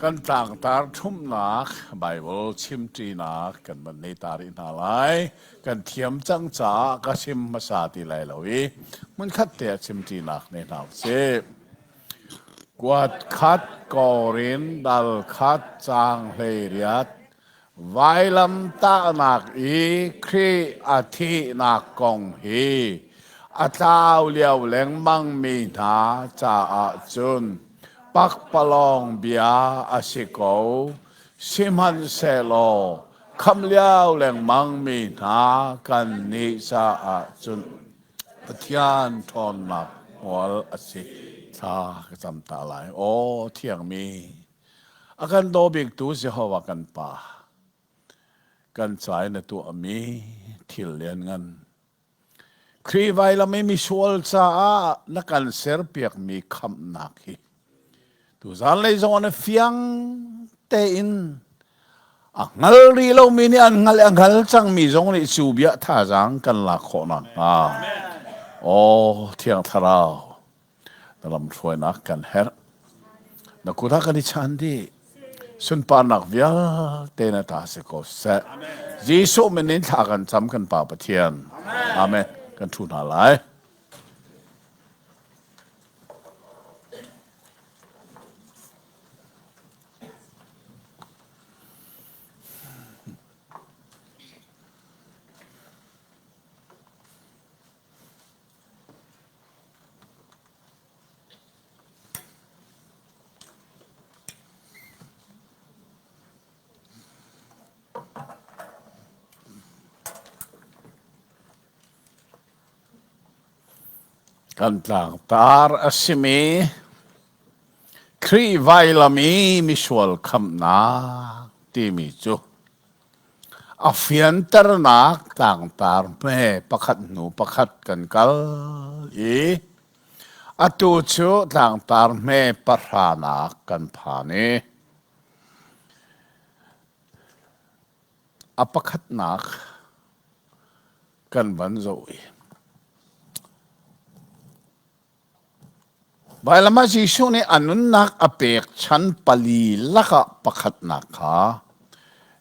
Kan tlangtar ṭhumhnak Baibal chimṭinak kan van nei ta rih hna lai. Kan thiam cang caah ka chim hmasa ti lai lo i hmunkhat te ah chimṭinak nei hna usih. Kuat khat Korin dal khat caang 18 Vailamtahnak i Khrih a thihnak kong hi a tlau lio lengmangmi hna caah cun pakpalawng bia a si ko. Sihmanhsehlaw khamh lio lengmangmi hna kannih caah cun Pathian ṭhawnnak hmual a si. Thla ka cam ta lai. Aw thiangmi, A kan daw biktu Jehovah kan Pa, kan ca i na tuahmi thil lianngan, Khrih vailam i misual caah na kan serpiakmi khamhnak hi tuzan lei zong ah na fiang tein a hngal rih lomi nih an hngal a hngal cangmi zong nih cu bia thazaang kan lak khawh nakhnga. Aw Thiang Thlarau, na lamhruainak kan herh. Na kut ah kan i chan dih. Sunparnak vialte na ta si ko seh. Jesuh min in thla kan cam kan Pa Pathian. Amen. Kan thu hna lai. Kan tlangtar a simi Khrih vailam i misual khamhnak timi cu A fianternak tlangtar hme pakhat hnu pakhat kan kal i atu cu tlangtar hme pahranak kan phan i a pakhatnak kan van zoh i Vailam ah Jesuh nih a nunnak a pekchan pali lakah pakhatnak kha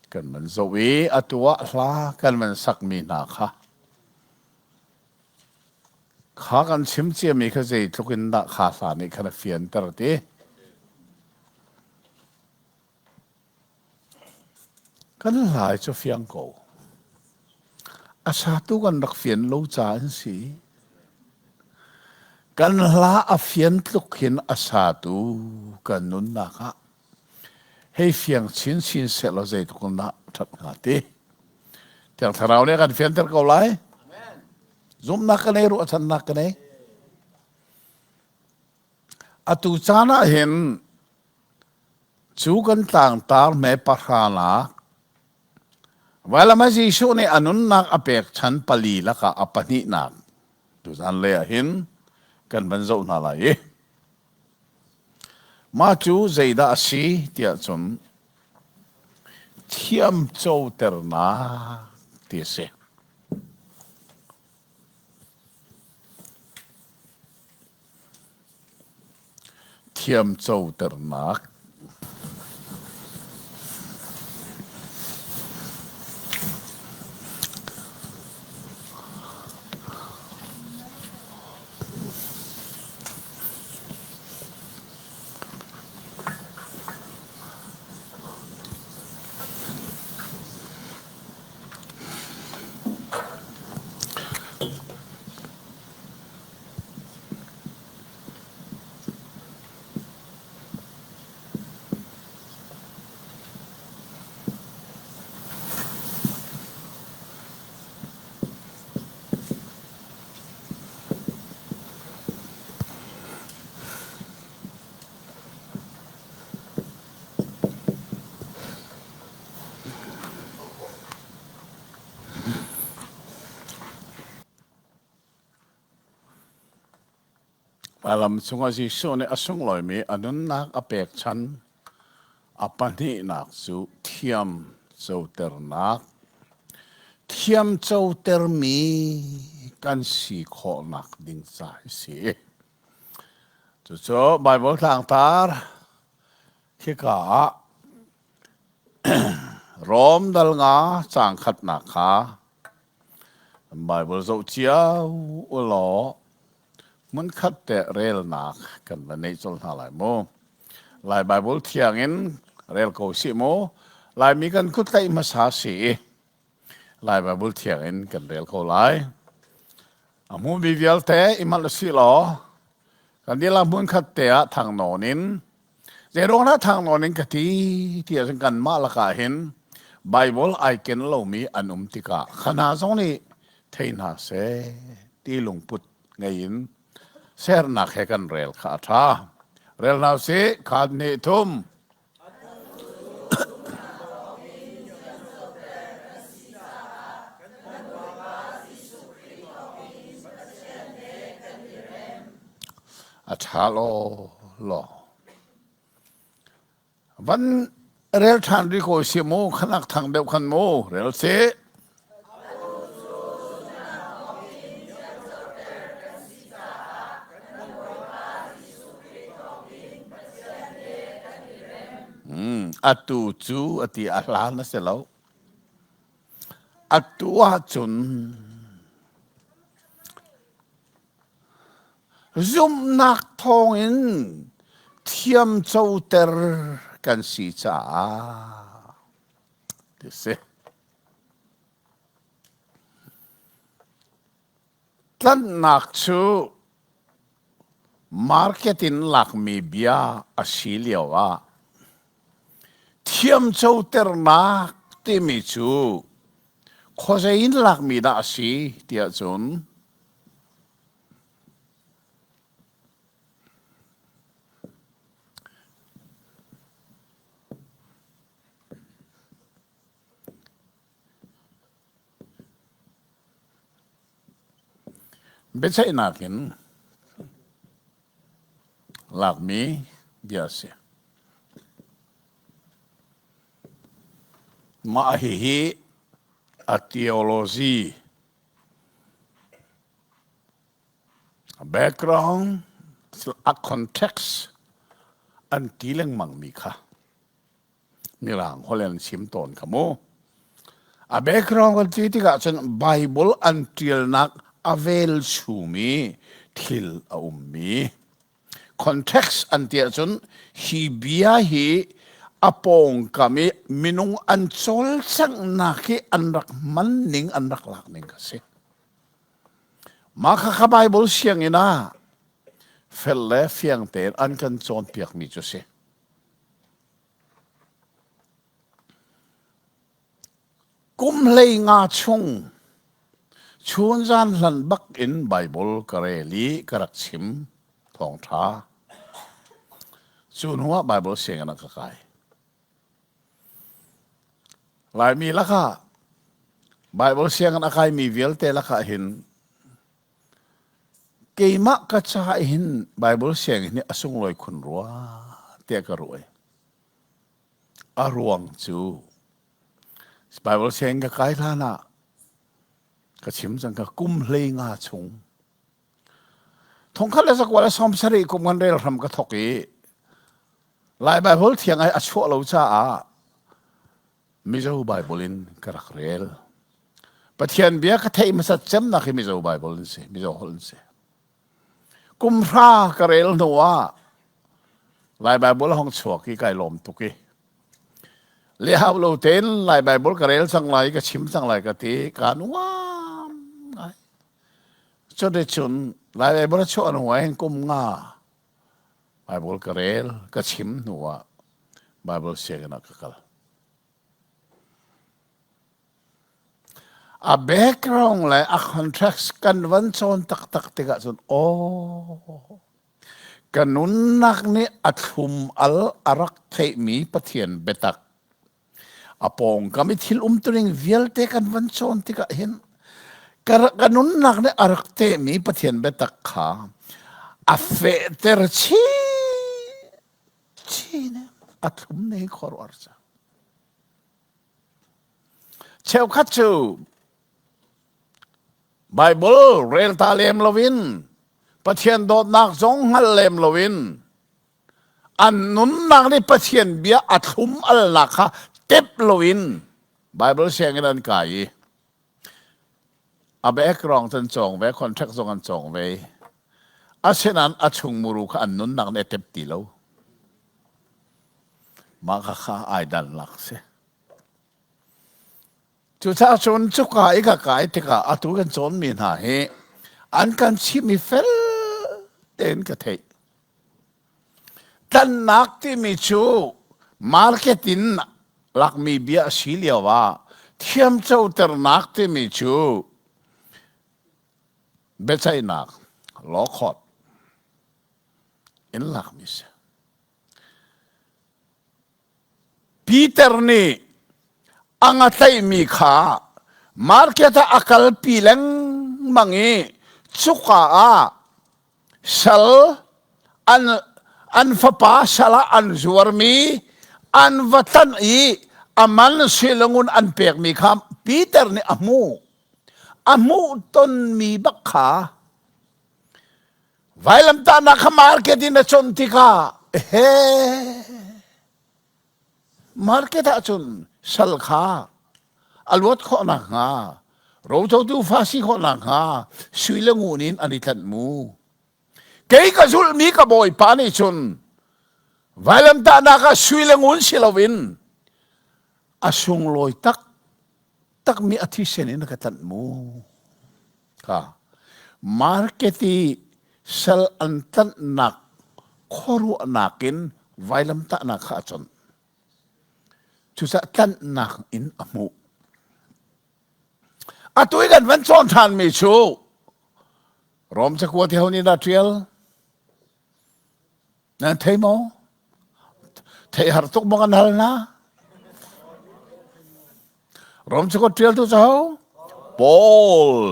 kan van zoh i atu ah hla kan van sakmi hna kha kha kan chim ciami kha zeitluk in dah kha hla nih khan a fianter ti. Kan hlai cu fiang ko. A satu kan rak fian lo ca an si. Kan hla a fian tluk hin a satu kan nunnak ah hei fiang chinchin sehlaw zeitluk in dah ṭhat hnga ti. Thiang Thlarau nih a kan fianter ko lai. Zumhnak ka nei, ruahchannak ka nei. Atu caan ah hin Cu kan tlangtar hme pahranak vailam ah Jesuh nih a nunnak a pekchan pali lakah a pahnihnak tuzan lei ah hin kan van zoh hna lai i mah cu zeidah a si tiah cun thiamcoternak ti a si. Thiamcoternak. Lam chungah Jesuh nih a sunglawimi a nunnak a pekchan a pahnihnak cu thiam coternak thiam cotermi kan si khawhnak ding ca a si. Cucu Baibal tlangtar. Khika ah Rom dal nga caang khatnak kha Baibal zoh cio u law hmunkhat te relnak kan va neih colh hna lai mu. Lai Baibal thiang in rel ko sih mu. Laimi kan kut tlaih hmasa si i Lai Baibal thiang in kan rel ko lai. A hmumi vialte i manh u sih law kan dihlak hmunkhat te ah thang nawn in Zeiruang dah thang nawn in ka ti ti ahcun kanmah lakah hin Baibal ai ken lomi an um tikah kha hna zong nih thei hna seh ti lungput ngei in sernak he kan rel kha a ṭha. Rel hna usih, khat hnih thum. A ṭha law law. Van rel ṭhan rih ko si mu, khanak thang deuh khan mu, rel si. Mm, atu cu a ti a hlan a si lo. Atu ahcun Zumhnak thawngin thiamcoter kan si caah ti si. Tlanhnak cu market in lakmi bia a si lio ah thiamcoternak timi cu khuazei in lakmi dah a si tiah cun Biaceihnak in lakmi bia a si. Mah hihi a theology Background, a context an ti lengmang mi kha Mirang holh in an chim tawn kha mu. A background kan ti tikah cun Bible an ṭialnak a velchumi thil a ummi. Context an ti ahcun hi bia hi a pawngkam i minung an cawlcanghnak hi an rak hman ning an rak lak ning a si. Mah khakha Baibal sianginn ah fel le fiang tein an kan cawnpiakmi cu si. Kum hlei nga chung chunzan hlan bak in Baibal ka rel i ka rak chim thawngṭha. Cu hnuah Baibal sianginn ah ka kai. Laimi lakah Baibal sianginn a kaimi vialte lakah hin keimah ka ca hin Baibal sianginn hi a sunglawi khun rua tiah ka ruah. A ruang cu Baibal sianginn ka kai hlan ah ka chim cang ka kum hlei nga chung thongkhat le zakua le 70 kum kan rel hram ka thok i Lai Baibal thiang ai a chuah lo caah Mizo Baibal in ka rak rel. Pathian bia ka theih hmasat cemnak hi Mizo Baibal in si, Mizo holh in si. Kum hra ka rel hnu ah Lai Baibal hong chuak i kai lawm tuk i le hau lo tein Lai Baibal ka rel cang lai ka chim cang lai ka ti ka nuam ngai. Cun cun Lai Baibal a chuah hnu ah hin kum nga Baibal ka rel, ka chim hnu ah Baibal sianginn ah ka kal. A background le a context kan van cawn taktak tikah cun aw ka nunnak nih a thlum al a rak theihmi Pathian biatak A pawngkam i thil umtuning vialte kan van cawn tikah hin ka nunnak nih a rak tehmi Pathian biatak kha a fehter chin chin a thlum ne khuaruahar cang. Cheukhat cu Bible rel ta lem loin Pathian dawtnak zong hngal lem loin. An nunnak nih Pathian bia a thlum alnak kha tep loin Bible sianginn an kai i a background an cawng ve, contract zong an cawng ve. Asinain a chung muru kha an nunnak nih a tep ti lo. Mah kha kha ai dannak si. Cucaah cun cuka i ka kai tikah atu kan cawnmi hna hi an kan chimh i fel tein ka theih. Tlannak timi cu market in lakmi bia a si lio ah thiamcoternak timi cu biaceihnak law court in lakmi si. Peter nih a nga tlaihmi kha market ah a kalpi lengmang i cuka ah sal an an fapa sal ah an zuarmi an va tlanh i a man silangun an pekmi kha Peter nih a hmuh. A hmuh tonmi bak kha Vailamtahnak kha market in a chawnh tikah he market ah cun sal kha a luat khawh nakhnga rocotu fa si khawh nakhnga sui le ngun in an i tlanh mu. Kei ka zulhmi ka bawipa nih cun vailamtahnak ah sui le ngun si loin a sunglawi tak takmi a thisen in a ka tlanh mu. Kha market i sal an tlanhnak khuaruahnak in vailamtahnak kha a chawnh. Cucaah tlanhnak in a hmuh. Atu i kan van cawn ṭhanmi cu Rom cakuat hi ho nih dah ṭial? Nan thei maw? Theih har tuk maw kan hal hna? Rom cakuat ṭialtu cu ho? Paul.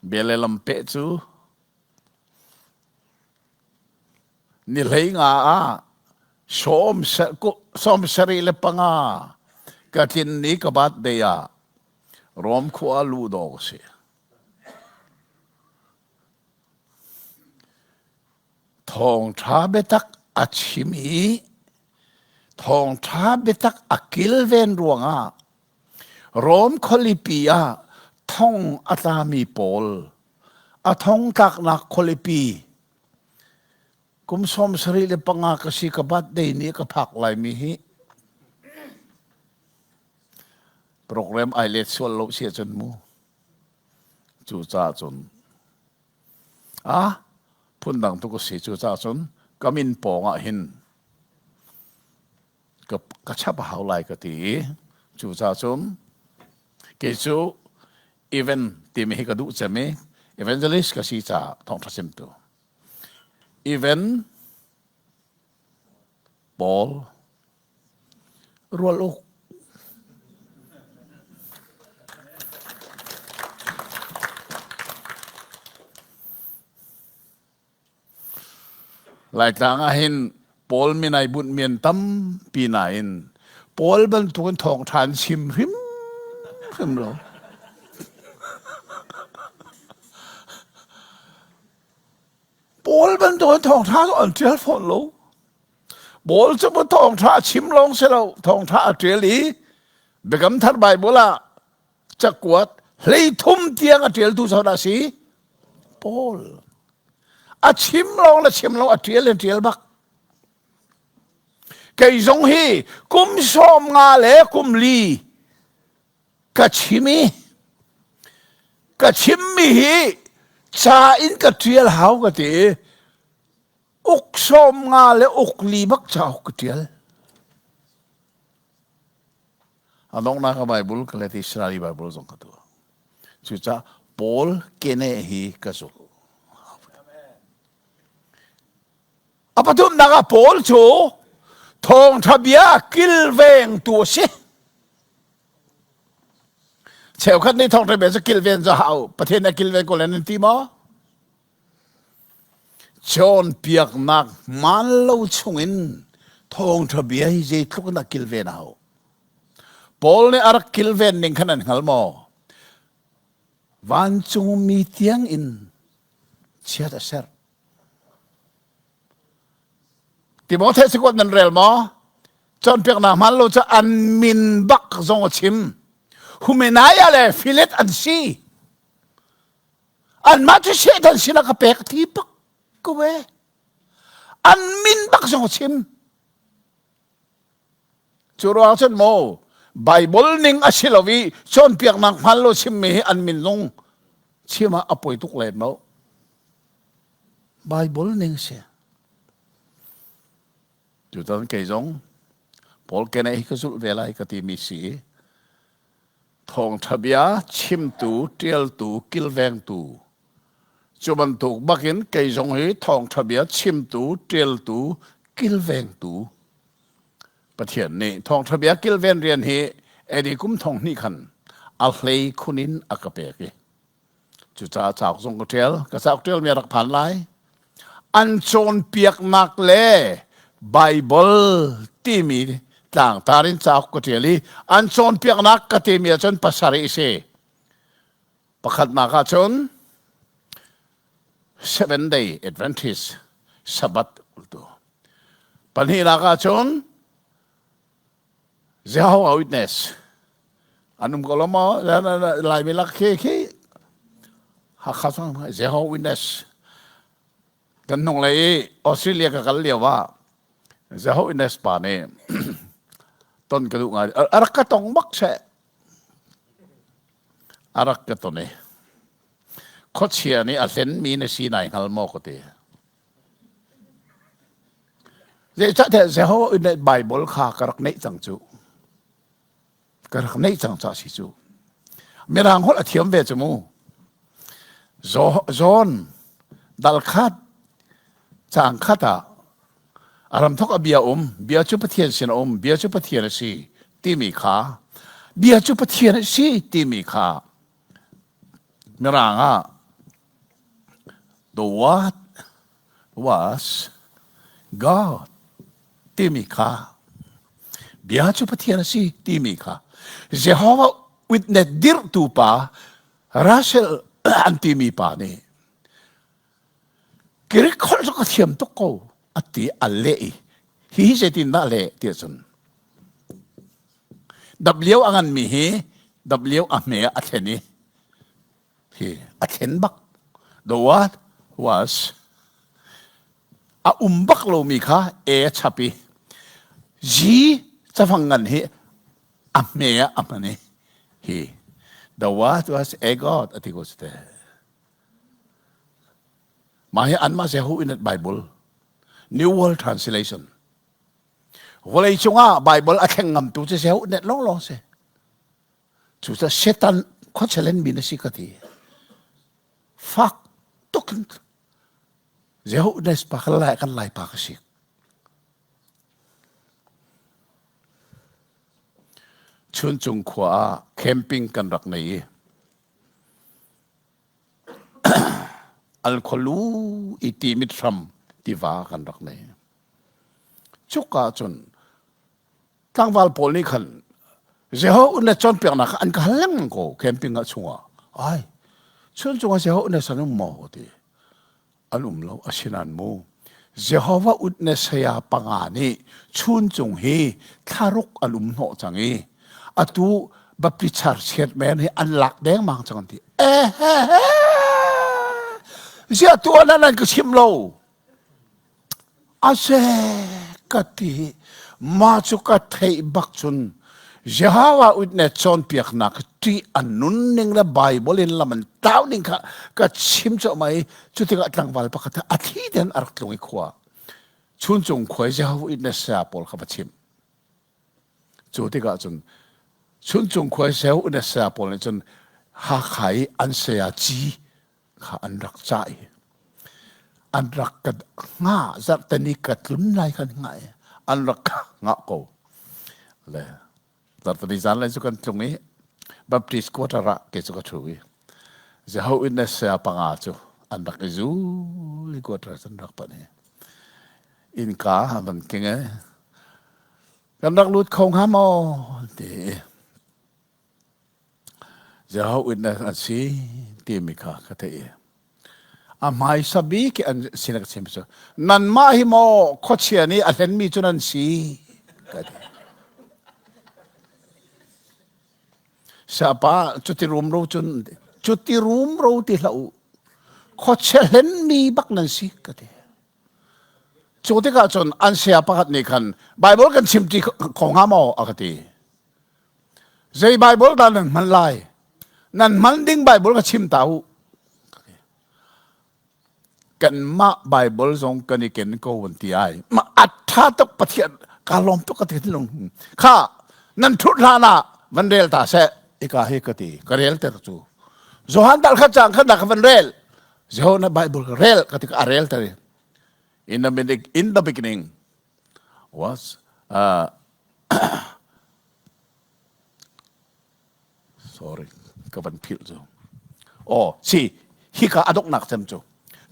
Bia le lam peh cu ni hlei nga ah 75 ka tlin ni ka birthday ah Rom khua luh dawh ka si. Thawngṭha biatak a chim i thawngṭha biatak a kilven ruangah Rom khualipi ah thong a tlami pawl a thong tlaknak khualipi kum 75 ka si ka birthday ni ka phak laimi hi program ai let sual lo si ahcun mu Cucaah cun a phundang tuk a si. Cucaah cun ka min pawng ah hin ka, ka chap a hau lai ka ti i cucaah cun kei cu event timi hi ka duh cem i evangelist ka si caah thawngṭha chimtu. Even Paul Rual uk. Laitlang ah hin Paul min ai bunh mi an tampi nain Paul bantukin thawngṭha an chim hrim hrim lo. Paul bantukin thawngṭha cu an ṭial fawn lo. Paul cu bu thawngṭha a chim lawng si lo, thawngṭha a ṭial i Biakam Thar Baibal ah cakuat 33 tiang a ṭialtu cu dah si? Paul. A chim lawng le chim lo a ṭial in ṭial bak. Kei zong hi kum 50 le kum li ka chim i ka chimmi hi ca in ka ṭial hau ka ti i uk 50 le uk li bak cauk ka ṭial. A donghnak a Bible ka let i Israeli Bible zong ka tuah. Cucaah Paul kene hi ka zulh. A pathumnak ah Paul cu thawngṭha bia kilvengtu a si. Cheukhat nih thawngṭha bia cu kilven cu hau Pathian a kilven ko len an ti maw? Cawnpiaknak hmaan lo chungin thawngṭha bia hi zeitluk in a kilven a hau. Paul nih a rak kilven ning khan an hngal maw? Vancungmi tiang in chiat a serh. Timote cakuat nan rel maw? Cawnpiaknak hmaan lo cu an min bak zong a chim. Humenaia le Filet an si. Anmah cu Satan sinah ka pek ti bak ko e. An min bak zong a chim. Cu ruang cun maw Bible ning a si lo i cawnpiaknak hmaan lo chimmi hi an min zong chim ah a poi tuk len lo. Bible ning si. Tutan kei zong Paul keneh hi ka zulh ve lai ka timi si i thawngṭha bia chimtu, ṭialtu, kilvengtu cu bantuk bakin kei zong hi thawngṭha bia chimtu, ṭialtu, kilvengtu Pathian nih thawngṭha bia kilven rian hi AD kum thong hnih khan a hlei khun in a ka pek i Cucaah cauk zong ka ṭial. Ka cauk ṭialmi a rak phan lai. An cawnpiaknak le Baibal timi tlangtar in cauk ka ṭial i an cawnpiaknak ka timi ahcun pasarih a si. Pakhatnak ahcun Seven Day Adventist Sabbath ultu. Pahnihnak ahcun Jehovah Witness an um ko lo maw Laimi lak khi khi Hakha sang Jehovah Witness kan hnung lei i Australia ka kal lio ah Jehovah Witness pa nih ton ka duh ngai a rak ka tong bak seh a rak ka ton i khuachia nih a hlenmi na si nai hngal maw ka ti Zeicahtiah Jehovah nih Baibal kha ka rak neih cang cu. Ka rak neih cang ca si cu. Mirang holh a thiam ve cu mu. John dal khat caang khat ah a ramthok a bia um, bia cu Pathian sin a um, bia cu Pathian a si timi kha bia cu Pathian a si timi kha Mirang ah The Word was God timi kha bia cu Pathian a si timi kha Jehovah Witness dirhtu pa Russell an timi pa nih Greek holh cu ka thiam tuk ko a ti a leh i hi zeitin dah leh ti ahcun W a nganmi hi W a hme ah a thlen i hi a thlen bak the word was a um bak lomi kha e a chap i G cafang ngan hi a hme ah a hman i hi the word was a god a ti ko te mah hi anmah Jehu in Bible New World Translation vawlei cungah Bible a thleng ngamtu cu Jehu net lawnglawng si Cucaah Satan khuachelen mi na si ka ti. Fak tuk in Jehones pa kan lai kan lai pa ka si. Chuncung khua ah camping kan rak nei i al khualu i timit hram tiva kan rak nei. Cuka cun tlangval pawl nih khan Jehovah le cawnpiaknak kha an ka hal lengmang ko camping ah chungah ai chun cungah Jehovah ne san um maw ti an um lo asinain mu Jehovah utne saya panga nih chun cung hi thlaruk an um hnawh cang i atu Baptist Church chairman hi an lak dengmang cang an ti eh he he ziah tu an an ka chim lo A se ka ti. Mah cu ka theih bak cun Jehovah Witness cawnpiaknak ṭih a nunning le Baibal in lam an tlau ning kha ka chim cuahmah i cu tikah tlangval pakhat a thli tein a rak tlung i khua Chuncung khua i Jehovah Witness saya pawl kha va chimh. Cu tikah cun Chuncung khua i Jehovah Witness saya pawl nih cun Hakha i an saya ci kha an rak cah i an rak ka hngah zarhteni ka tlun lai kan hngah i an rak ka hngah ko le zarhteni zan lai cu kan tlung i Baptist quarter ah ke cu ka ṭhu i Jehovah Witness saya panga cu an rak i zul i quarter an rak panh i innka an van keng i kan rak lut kho hnga maw ti Jehovah Witness an si timi kha ka theih i. A hmaisa bik i an sin a ka chim cu nanmah hi maw khuachia nih a hlenmi cu nan si ka ti. Sapa cuti rumro cun cuti rumro ti hlah u khuachia hlenmi bak nan si ka ti. Cu tikah cun an saya pakhat nih khan Bible kan chim ti kho hnga maw a ka ti. Zei Bible dah nan hman lai? Nan hman ding Bible ka chim ta u. Kanmah Bible zong kan i ken ko an ti ai. Ma a tha tuk Pathian ka lawm tuk ka ti lung. Kha nan thut hlan ah van rel ta seh. Ika hi ka ti ka rel ter cu. Johan dal kha chang kha da ka van rel. Jehovah na Bible ka rel ka ti ka rel ter. In the in the beginning was sorry ka van philh cu oh si hika a donghnak cem cu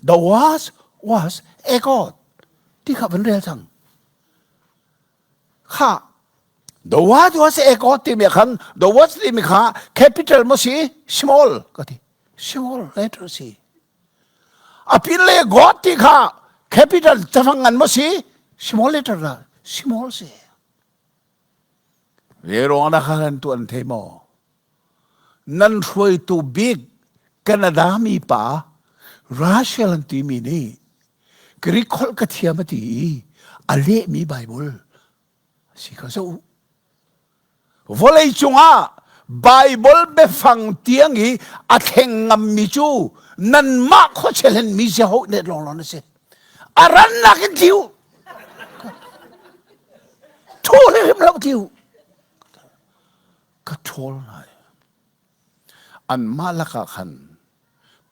the was was a god ti kha van rel cang kha the was was a god timi khan the was timi kha capital mo si small ka ti small letter si A pin le God ti kha capital cafang ngan maw si small letter la small si. Ve ruang na kha nan tuan thei maw? Nan hruaitu bik Canada mi pa Russia an timi nih Greek holh ka thiam a ti i a lehmi Bible si kha zoh Vawlei cungah Baibal biafang tiang i a thleng ngammi cu nanmah khuachia hlenmi Jehovah nih lawnglawng na si. A rannak in tli u. Thu hrim lo tli u. Ka ṭhawl lai. Anmah lakah khan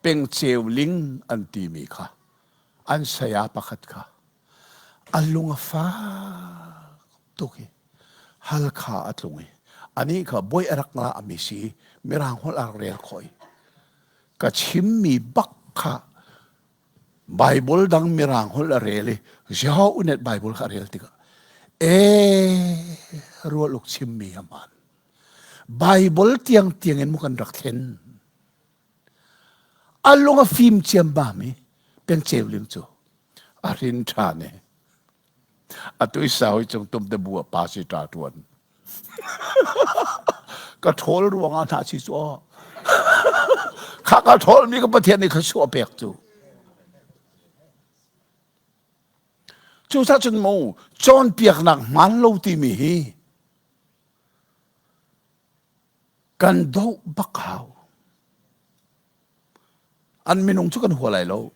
pengceu ling an timi kha an saya pakhat kha a lung a fak tuk i Halkha a tlung i anih kha bawi a rak ngah mi si mirang holh a rak rel khawh i ka chimmi bak kha Bible dang mirang holh a rel i Jehovah unet Bible kha a rel tikah ee rual uk chimmi a hmaan Bible tiang tiang in mu kan rak thlen a lung a fim ciam bami pengceu ling cu a rin ṭhan i atu i saui cung tum te bu a pa si ṭa ṭuan ka ṭhawl ruangah hna si cu kha ka ṭhawl mi ka Pathian nih kha suah pek cu cucaah cun mu cawnpiaknak hmaan lo timi hi kan doh bak hau An minung cu kan hua lai lo.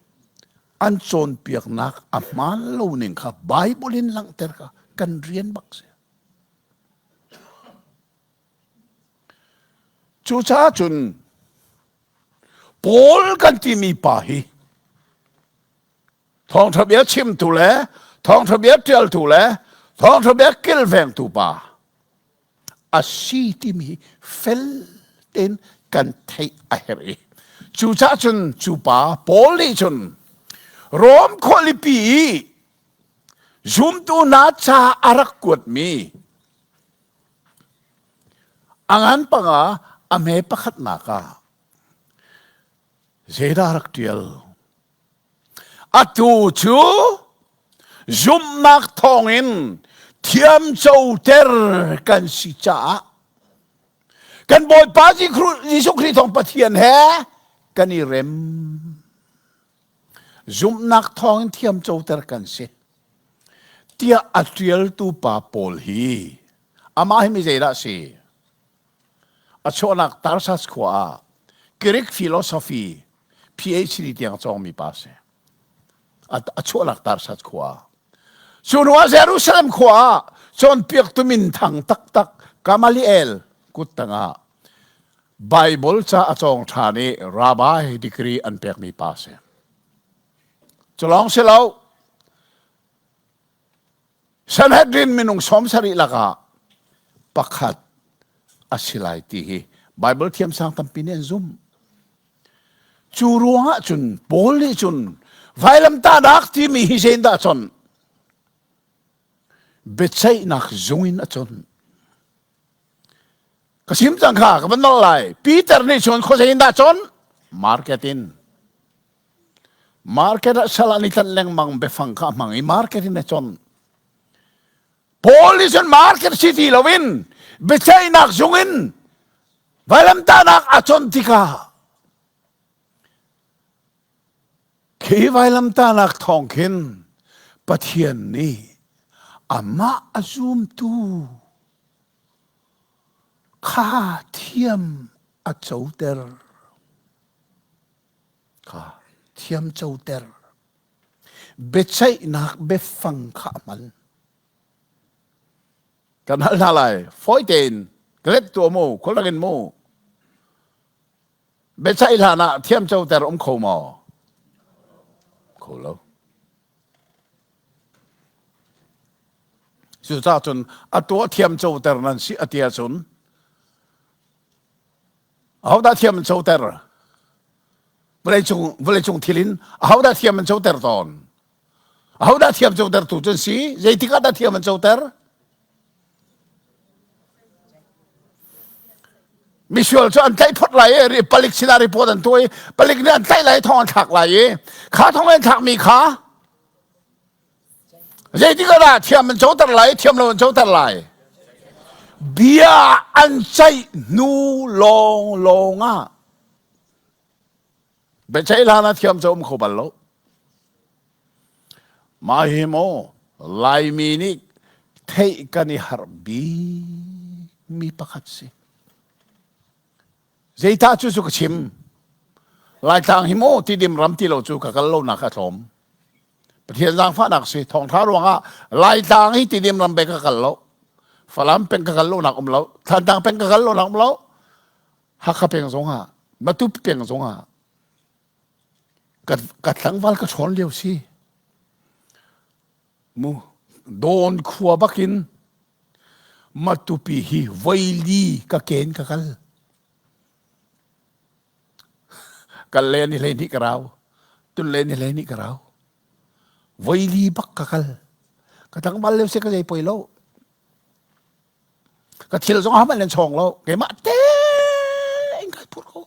An cawnpiaknak a hmaan lo ning kha Bible in langhter kha kan rian bak si. Cucaah cun Paul kan timi pa hi thawngṭha bia chimtu le thawngṭha bia ṭialtu le thawngṭha bia kilvengtu pa a si timi fel tein kan theih a herh i cucaah cun cu pa Paul nih cun Rom khualipi i zumtu hna ca a rak kuatmi a ngan panga a hme pakhatnak ah zeidah rak ṭial Atu cu zumhnak thawngin thiamcoter kan si caah kan Bawipa Jesuh Khrih thawng Pathian he kan i rem. Zumhnak thawngin thiamcoter kan si. Tiah a ṭialtu pa Paul hi amah hi mi zeidah a si? A chuahnak Tarsas khua ah Greek philosophy PhD tiang a cawngmi pa a si. A chuahnak Tarsas khua ah. Cu hnuah Jerusalem khua ah cawnpiaktu minthang taktak Gamaliel kut tangah Bible ca a cawng ṭhan i rabbi degree an pekmi pa a si. Cu lawng si lo, Sanhedrin minung 70 lakah pakhat a si lai ti hi Bible thiamsang tampi nih an zumh. Cu ruangah cun Paul nih cun vailamtahnak timi hi zeitindah a chawnh? Biaceihnak zung in a chawnh. Ka sim cang kha ka van nolh lai. Peter nih cun khuazei in dah chawnh? Market in. Market ah sal an i tlanh lengmang biafang kha a hmang i market in a chon. Paul nih cun market si ti loin biaceihnak zung in vailamtahnak a chon tikah khi vailamtahnak thawng khin Pathian nih amah a zumtu kha thiam a coter. Kha thiam coter. Biaceihnak biafang kha a hman. Kan hal hna lai. Fawi tein ka let tuah mu, khual in mu. Biaceih hlan ah thiam coter um kho maw? Kho lo. Cucaah cun a tuah thiam coter nan si a ti ahcun ahodah thiam an coter? Vawleicung vawleicung thil in ahodah thiam an coter tawn? Ahodah thiam cotertu cun si? Zeitik ah dah thiam an coter? Misual cu an tlaih phot lai i palik sinah report an tuah i palik nih an tlaih lai i thong an thlak lai i kha thong an thlakmi kha zeitik ah dah thiam an coter lai thiam lo an coter lai bia an ceih hnu lawng lawng ah biaceih hlan ah thiam cu um kho bal lo Mah hi maw Laimi nih theih kan i harh bikmi pakhat si. Zeitah cu cu ka chim. Laitlang hi maw Tidim ram ti lo cu ka kal lonak a tlawm. Pathian zaangfahnak si thawngtha ruangah Laitlang hi Tidim ram peng ka kal lo. Falam peng ka kal lonak um lo. Thantlang peng ka kal lonak um lo. Hakha peng zongah, Matupi peng zongah Ka tlangval ka ṭhawn lio si. Mu dawn khua bakin Matupi hi voili ka ken ka kal. Kal le ni hlei hnih ka rau. Tun le ni hlei hnih ka rau. Voili bak ka kal. Ka tlangval lio si ka zei poi lo. Ka thil zong hmanh nan chawng lo. Keimah tein kai phur ko.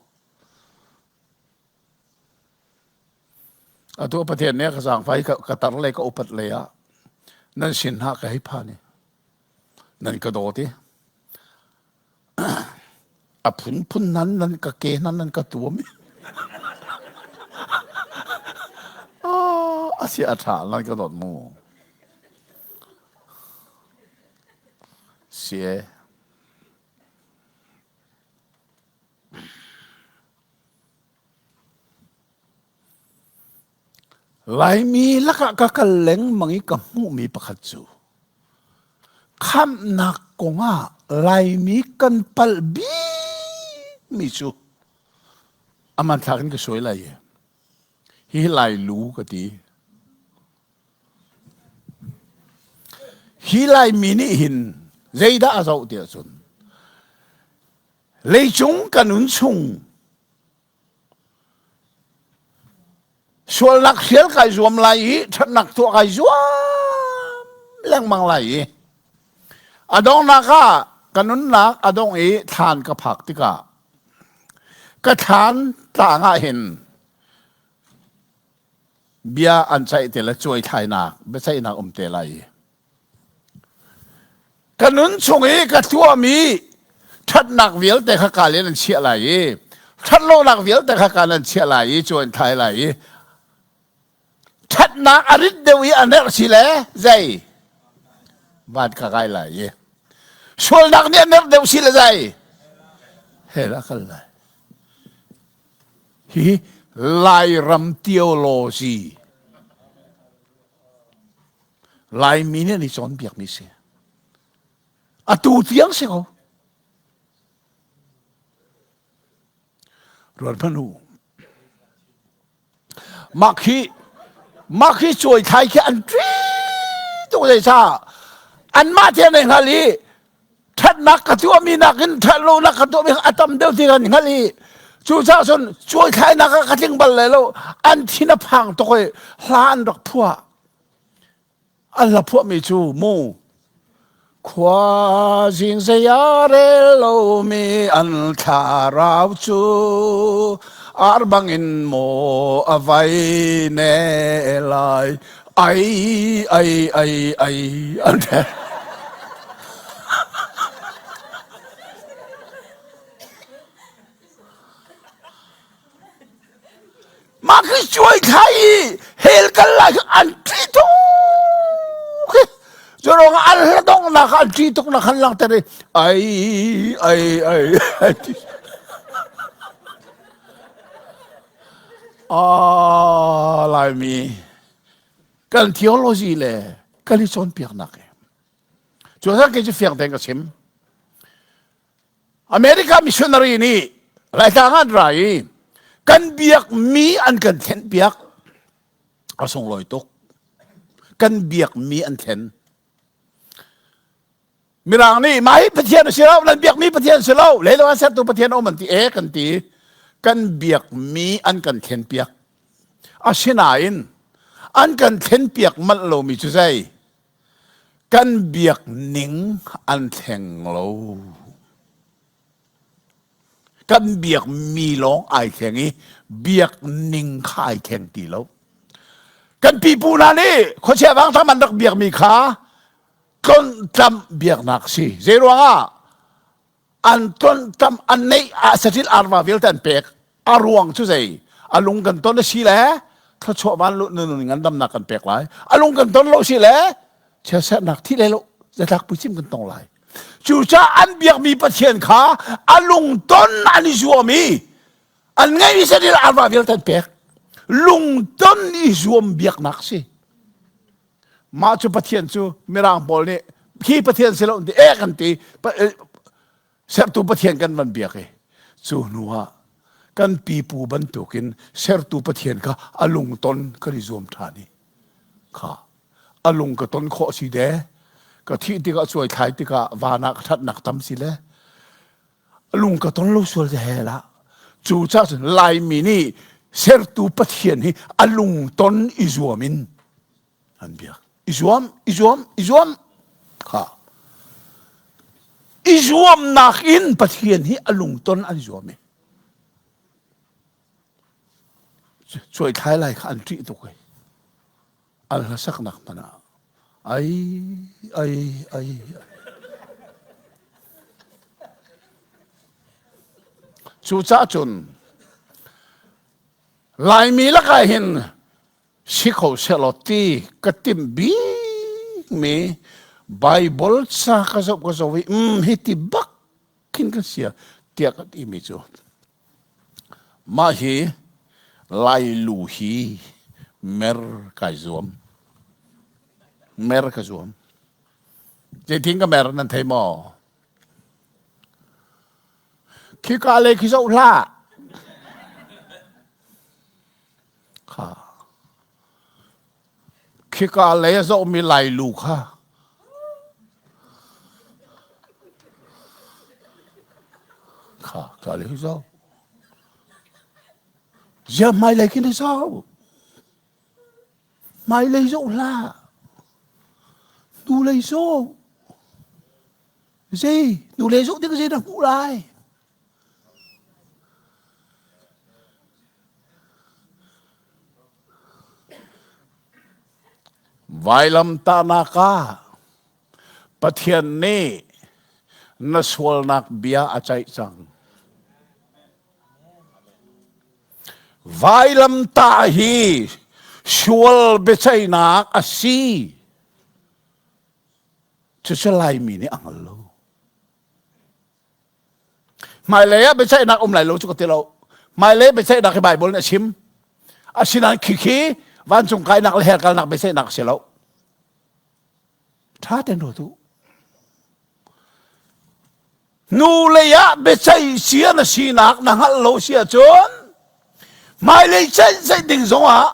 Atu Pathian nih a ka zaangfah i ka tar le ka upat lei ah nan sin hna ka hei phan i nan ka dawt i a phunphun nan nan ka ke nan nan ka tuam i a si a ṭha nan ka dawt mu si e Laimi lakah ka kal lengmang i ka hmuhmi pakhat cu khamhnak kongah Laimi kan palh bikmi cu a hmanthlak in ka suai lai i hihi Lailu ka ti. Hi Laimi nih hin zeidah a zoh tiah cun Leicung ka nun chung sualnak hrial kai zuam lai i ṭhatnak tuah kai zuam lengmang lai i a donghnak ah ka nunnak a dongh i thlan ka phak tikah ka thlan tlang ah hin bia an ceih te le cuai thlainak biaceihnak um te lai i Ka nun chung i ka tuahmi ṭhatnak vialte kha kaa in an chiah lai i ṭhatlonak vialte kha kaan an chiah lai i cu an thlai lai i ṭhatnak a rit deuh i a nerh si le zei van ka kai lai i sualnak nih a nerh deuh si le zei hell a kal lai. Hi Lairam theology Laimi nih an i cawnpiakmi si. Atu tiang si ko. Ruat hmanh u. Mah khi mah khi cuai thlai khi an ṭi tuk zei ca anmah te an hngal i ṭhatnak ka tuahmi nakin ṭhatlonak ka tuahmi a tam deuh ti kan hngalh i cucaah cun cuai thlainak ah ka tling bal lai lo an thin a phang tuk i hla an rak phuah an hla phuahmi cu mu khua zing zei a rel lomi an thlarau cu. Ar bangin maw a vai ne lai ai ai ai ai an te. Mah khi cuai thla i hell kal lai khi an ṭih tuk khi. Cu ruangah an hla donghnak an ṭih tuk nak han langhter i ai ai ai ai ti. Ah, Laimi kan theology le kan i cawnpiaknak hi. Cu kei cu fiang tein ka chim. America missionary nih Laitlang an ra i kan biakmi an kan thlenpiak a sunglawi tuk. Kan biakmi an thlen. Mirang nih mah hi Pathian a si lo, nan biakmi Pathian si lo, leilung an sertu Pathian a um an ti e kan ti. Kan biakmi an kan thlenpiak. Asinain an kan thlenpiak manh lomi cu zei? Kan biak ning an thleng lo. Kan biak mi lawng ai thleng i biak ning kha ai thleng ti lo. Kan pipu hna nih khuachia vangtham an rak biak mi kha tlonhtlamh biaknak si. Zei ruangah an tlonhtlamh an neih ah saṭil arva vialte an pek. A ruang cu zei? A lung kan ton a si le thluachuah van lu nun ngandamnak kan pek lai. A lung kan ton lo si le chiatserhnak thi le lo zatlak puicim kan tong lai. Cucaah an biakmi Pathian kha a lungton an i zuam i an ngeihmi saṭil arva vialte an pek. Lungton i zuam biaknak si. Mah cu Pathian cu Mirang pawl nih khi Pathian si lo ti eh kan ti sertu Pathian kan van biak i cu hnu ah kan pipu bantukin sertu Pathian kha a lungton kan i zuam ṭhan i kha a lung ka ton khawh si de ka thih tikah cuai thlai tikah van ah ka ṭhatnak tam si le lung ka ton lo sual te hel ah cu ca cun Laimi nih sertu Pathian hi a lungton i zuam in an biak i zuam i zuam i zuam kha i zuamnak in Pathian hi a lungton an zuam i cuai thlai lai kha an ṭih tuk i an hlasaknak hmanh ah ai ai ai Cucaah cun Laimi lakah hin si kho sehlaw ti ka timh bikmi Bible ca ka zoh ka zoh i um hi ti bak khin kan sia tiah ka timi cu Mah hi Lailu hi mer kai zuam. Mer ka zuam. Zeitin ka mer nan thei maw? Khika lei khi zoh hlah. Kha. Khika lei a zohmi Lailu kha kha ka lei zoh. Zia hmailei khi na zoh. Hmailei zoh hlah. Hnulei zoh. Zei hnulei zoh tik zei na hmuh lai? Vailamtahnak ah Pathian nih na sualnak bia a ceih cang. Vailamtah hi sual biaceihnak a si. Cucu Laimi nih a hngal lo. Hmailei ah biaceihnak um lai lo cu ka ti lo. Hmailei biaceihnak hi Baibal nih a chim. Asinain khikhi vancung kainak le hell kalnak biaceihnak a si lo. Ṭha tein ruat u. Nu lei ah biaceih sia na sinak na hngalh lo si ahcun hmailei ceih ding zongah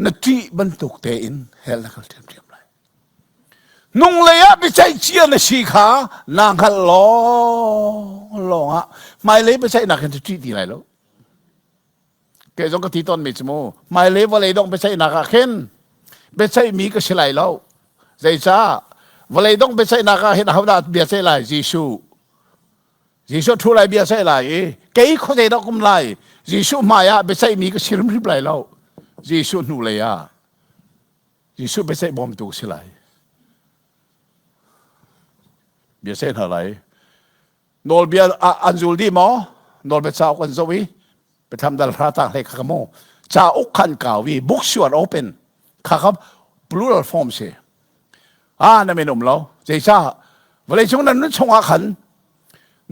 na ṭih bantuk tein hell na kal ṭhiamṭhiam lai. Nunglei ah biaceih cia na si kha naa hngalh lawng lawng ah hmailei biaceihnak hin cu ṭih ti lai lo. Kei zong ka ti tawnmi cu mu hmailei vawlei dongh biaceihnak ah khin biaceihmi ka si lai lo. Zeicah vawlei dongh biaceihnak ah hin ahodah bia ceih lai? Jesuh. Jesuh thu lai bia sai lai i kei khuazei dah kum lai Jesuh hmai ah biaceihmi ka si hrimhrim lai lo. Jesuh hnu lei ah Jesuh biaceih bawmtu si lai. Bia seh hna lai. Nawlbia an zul dih maw? Nawlbia cauk an zoh i Biathlam dal hra tang hlei kha ka mu. Cauk khan kau i books you are open. Kha kha plural form si. Ah na min um lo. Zeicah vawlei cung nan nun chungah khan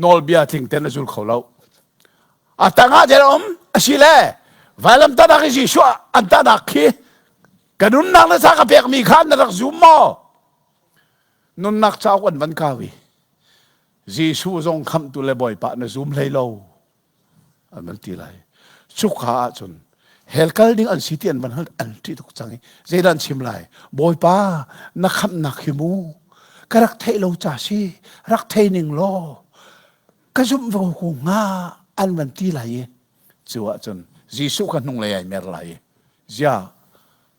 nawlbia tling ten a zul kho lo. A tangah der um asile vailam tanak i Jesuh an tanak khi ka nunnak na ca ka pekmi kha na rak zum maw? Nunnak cauk an van kau i Jesuh zong khamhtu le Bawipa na zum hlei lo. An van ti lai. Cuka ahcun hell kal ding an si ti an van hal an ṭih tuk cang i zeidah an chim lai? Bawipa na khamhnak hi mu ka rak theih lo ca si rak thei ning law ka zumh ve ko hnga an van ti lai i cu ahcun Jesuh kha hnunglei ai mer lai i zia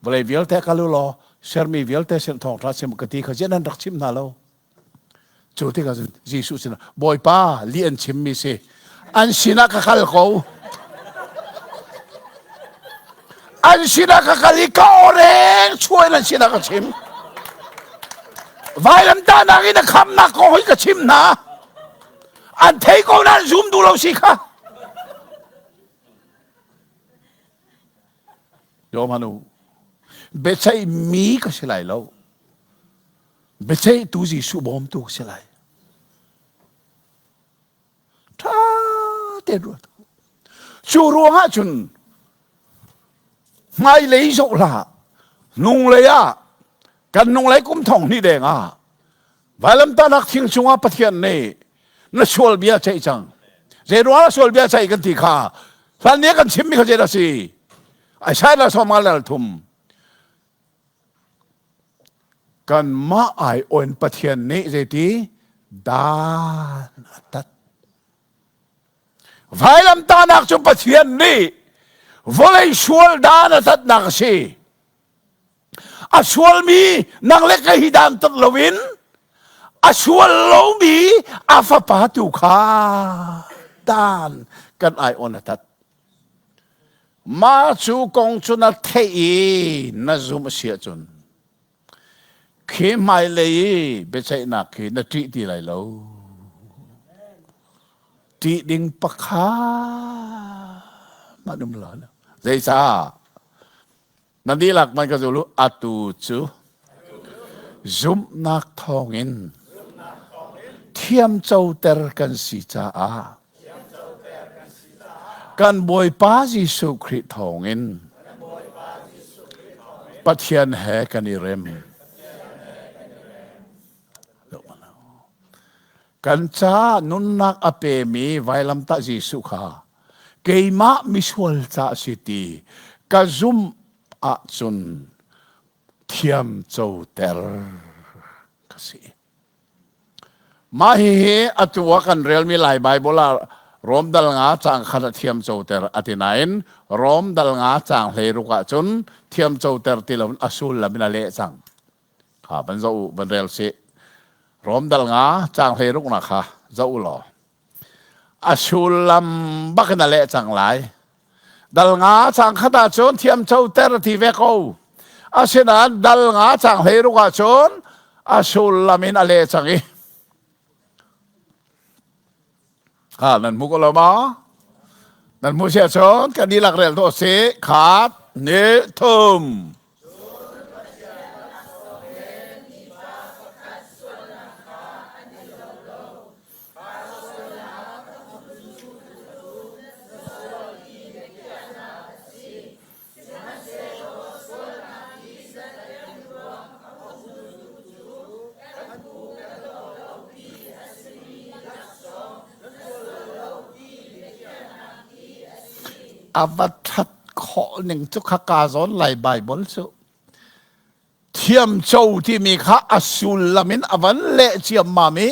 vawlei vialte kal u law sermi vialte sin thawngṭha chim ka ti kha ziah nan rak chim hna lo Cu tikah cun Jesuh sinah Bawipa li an chimmi si an sinah ka kal ko. An sinah ka kal i ka awreng chuah in an sinah ka chim. Vailamtahnak in a khamnak kong hi ka chim hna. An thei ko nain zum duh lo si kha. Johan biaceih mi ka si lai lo. Biaceihtu Jesuh bawmtu ka si lai. Ṭha tein ruat. Cu ruangah cun hmailei zoh hlah, hnunglei ah kan nunglei kum thong hnih deng ah vailamtahnak thing cungah Pathian nih na sual bia ceih cang. Zei ruangah sual bia ceih kan ti kha hlan nih kan chimmi kha zeidah si? Isaiah la sawm nga thum Kanmah aiawh in Pathian nih zeiti dan a tat. Vailamtahnak cu Pathian nih vawlei sual dan a tatnak a si. A sualmi nang le kei hi dan tat loin a sual lomi a fapa tu kha dan kan aiawn a tat. Mah cu kong cu na theih i na zumh a si ahcun khi hmailei i biaceihnak khi na ṭih ti lai lo. Ṭih ding pakhat hmanh um lo. Zeicah? Na dihlak man ka zul u. Atu cu zumhnak thawngin thiamcoter kan si caah kan Bawipa Jesuh Khrih thawngin Pathian he kan i rem. Kan ca nunnak a pemi vailamtah Jesuh kha keimah misual ca a si ti ka zumh ahcun thiamcoter ka si. Mah hihi atu ah kan relmi Lai Baibal ah Rom dal nga caang khat ah thiamcoter a ti nain Rom dal nga caang 16 ah cun thiamcoter ti loin a sullam in a leh cang. Kha van zoh u, van rel sih. Rom dal nga caang 16 nak kha zoh u law. A sullam bak in a leh cang lai. Dal nga caang khat ah cun thiamcoter a ti ve ko. Asinain dal nga caang 16 ah cun a sullam in a leh cang i Ha nan hmu ko lo ma? Nan hmu sia cun kan dihlak rel tuah sih. Khat, ni, thum. A va ṭhat khawh ning cu kha ka zawn lai Baibal cu. Thiamco timi kha a sullam in a van leh ciammam i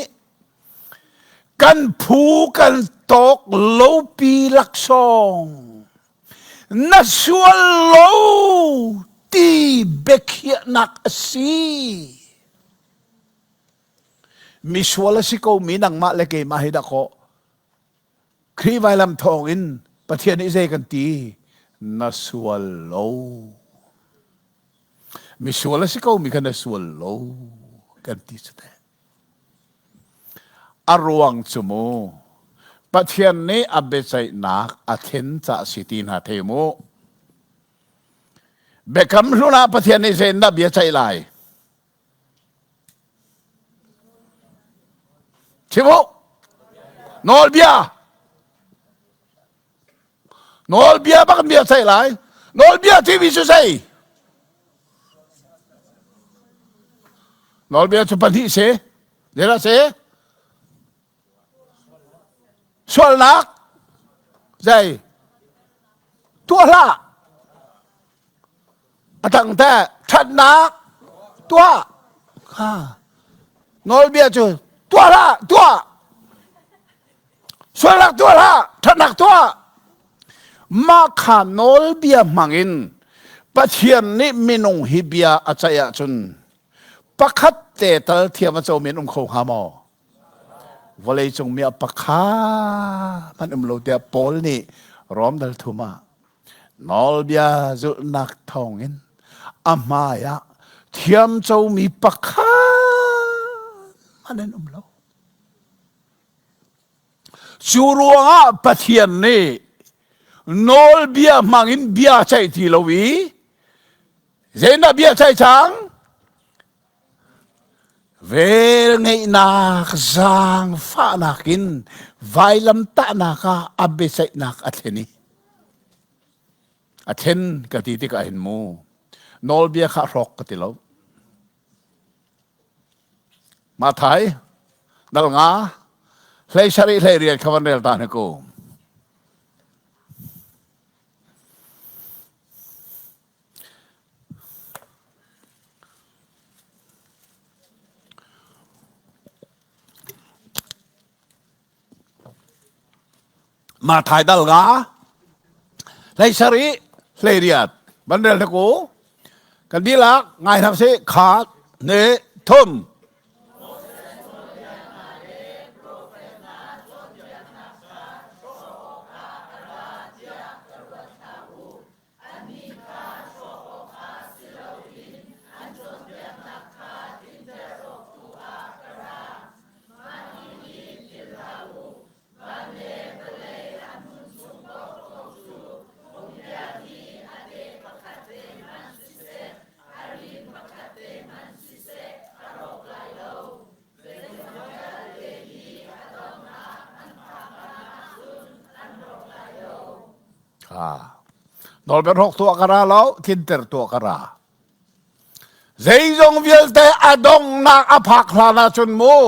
kan phu kan tawk lopi laksawng na sual lo ti biakhiahnak a si. Misual a si ko mi nangmah le keimah hi dah kaw. Khrih vailam thawngin Pathian nih zei kan ti? Na sual lo. Misual a si ko mi kha na sual lo kan ti cu teh. A ruang cu mu Pathian nih a biaceihnak a thlen cah si ti hna thei mu. Biakam hlun ah Pathian nih zeitindah bia ceih lai? Chim u. Nawlbia. Nawlbia bak bia ceih lai. Nawlbia timi cu zei? Nawlbia cu pahnih si. Zeidah si? Sualnak zei? Tuah hlah. A tang teh ṭhatnak tuah. Ha. Nawlbia cu tuah hlah, tuah. Sualnak tuah hlah, ṭhatnak tuah. Mah kha nawlbia hmangin Pathian nih minung hi bia a ceih ahcun pakhat te tal thiam a comi an um kho hnga maw? Vawleicung mi ah pakhat hmanh um lo tiah Paul nih Rom dal thum ah nawlbia zulhnak thawngin a hmai ah thiamcomi pakhat hmanh an um lo. Cu ruangah Pathian nih nawlbia hmangin bia ceih ti lo i zeidah bia ceih cang? Velngeihnak zaangfahnak in vailamtahnak ah a biaceihnak a thlen i a thlen ka ti tikah hin mu nawlbia kha hrawk ka ti lo. Mathai dal nga hlei sarih hlei riat kha van rel ta hna ku. Mathai dal nga hlei sarih hlei riat van rel hna ku. Kan dihlak ngai hna sih khat ne thum. Annih kha hrawh awkah si loin an cawnpiaknak kha tlinter awk tu ah ka ra. Mah ni hi philh hlah u, van le vawlei a hmun chung paohpaoh cu phungbia hi a te pakhat te hmanh siseh, a rin pakhat te hmanh siseh a rawk lai lo. Zeizong vialte hi a donghnak an phak hlan ahcun an rawk lai lo. Nawlbia hrawk tuah ka ra lo, tlinter tuah ka ra. Zeizong vialte a donghnak a phak hlan ahcun mu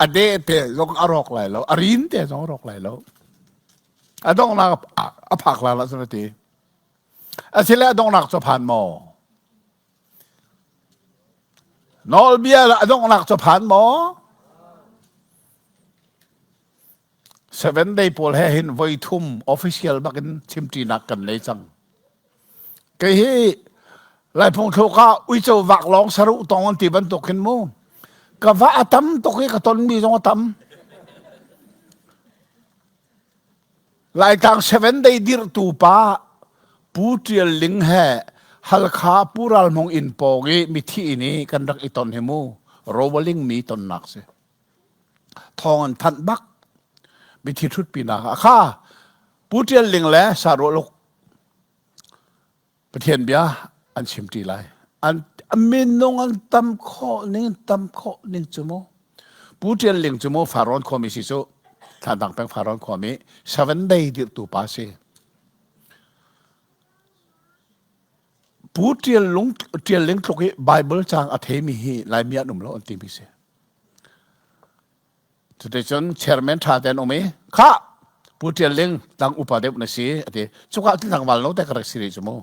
a de te zong a rawk lai lo, a rin te zong a rawk lai lo. A donghnak a phak hlan ahcun a ti. Asile a donghnak cu phan maw? Nawlbia a donghnak cu phan maw? Seven day pawl he hin voi thum official bakin chimṭinak kan nei cang. Kei hi Laiphung thluk ah uico vak lawng saruh tong an ti bantuk hin mu. Ka va a tam tuk i ka tonmi zong a tam. Laitlang seven day dirhtu pa Pu Ṭial Ling he Halkha Pu Ral Hmung inn pawng i mithi inn i kan rak i ton hi mu. Rowaling mi tonnak si. Thawng an thanh bak. Mithi ṭhutpinak ah kha Pu Ṭial Ling le Sarualuk Pathian bia an chimṭi lai. An minung an tam khawh ning tam khawh ning cu mu. Pu Ṭial Ling cu mu Farrawn khuami si cu Thantlang peng Farrawn khuami seven day dirhtu pa si. Pu Ṭial Lung Ṭial Ling tluk i Bible caang a theimi hi Laimi an um lo an timi si. Cuticun chairman ṭha tein um i khah Pu Ṭial Ling tang upa deuh na si a ti. Cuka cun tlangval no te ka rak si rih cu mu.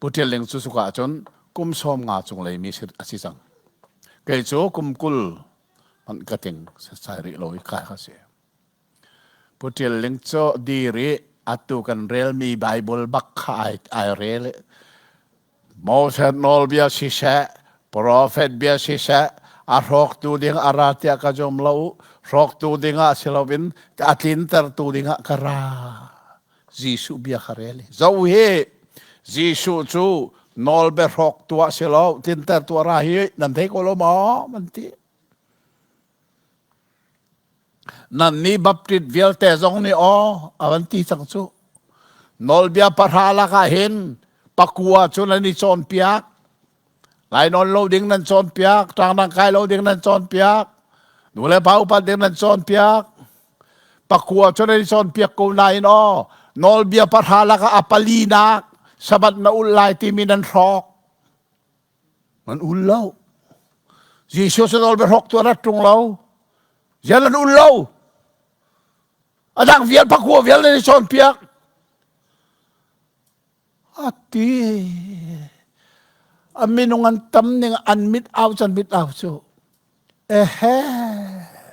Pu Ṭial Ling cu cuka ahcun kum 50 cung lei mi a si cang. Kei cu kum 20 hmanh ka tling sai rih lo i kai ka si. Pu Ṭial Ling cu dir i atu kan relmi Bible bak kha ai, ai rel i Moses nawlbia siseh, profet bia siseh, a hrawktu ding a ra tiah ka zum lo. Hrawktu dingah si loin a tlintertu dingah ka ra. Jesuh bia kha rel. Zo hi Jesuh cu nawlbia hrawktu ah si lo, tlintertu a ra hi nan thei ko lo maw? Man ti. Nan nih Baptist vialte zong nih aw a van ti cang cu. Nawlbia pahra lakah hin pakua cu nan i cawnpiak. Lainawn lo ding nan cawnpiak, ṭangdang kai lo ding nan cawnpiak, nu le pa upat ding nan cawnpiak. Pakua cu nan i cawnpiak ko nain aw, nawlbia pahra lakah a palinak Sabbath na ulh lai timi nan hrawk. Nan ul lo. Jesuh cu nawlbia hrawk tu a rat ṭung lo. Zian nan ul lo. A dang vial pakua vial nan i cawnpiak. A ti. A minung an tam ning an mit au can mit au cu. Ehe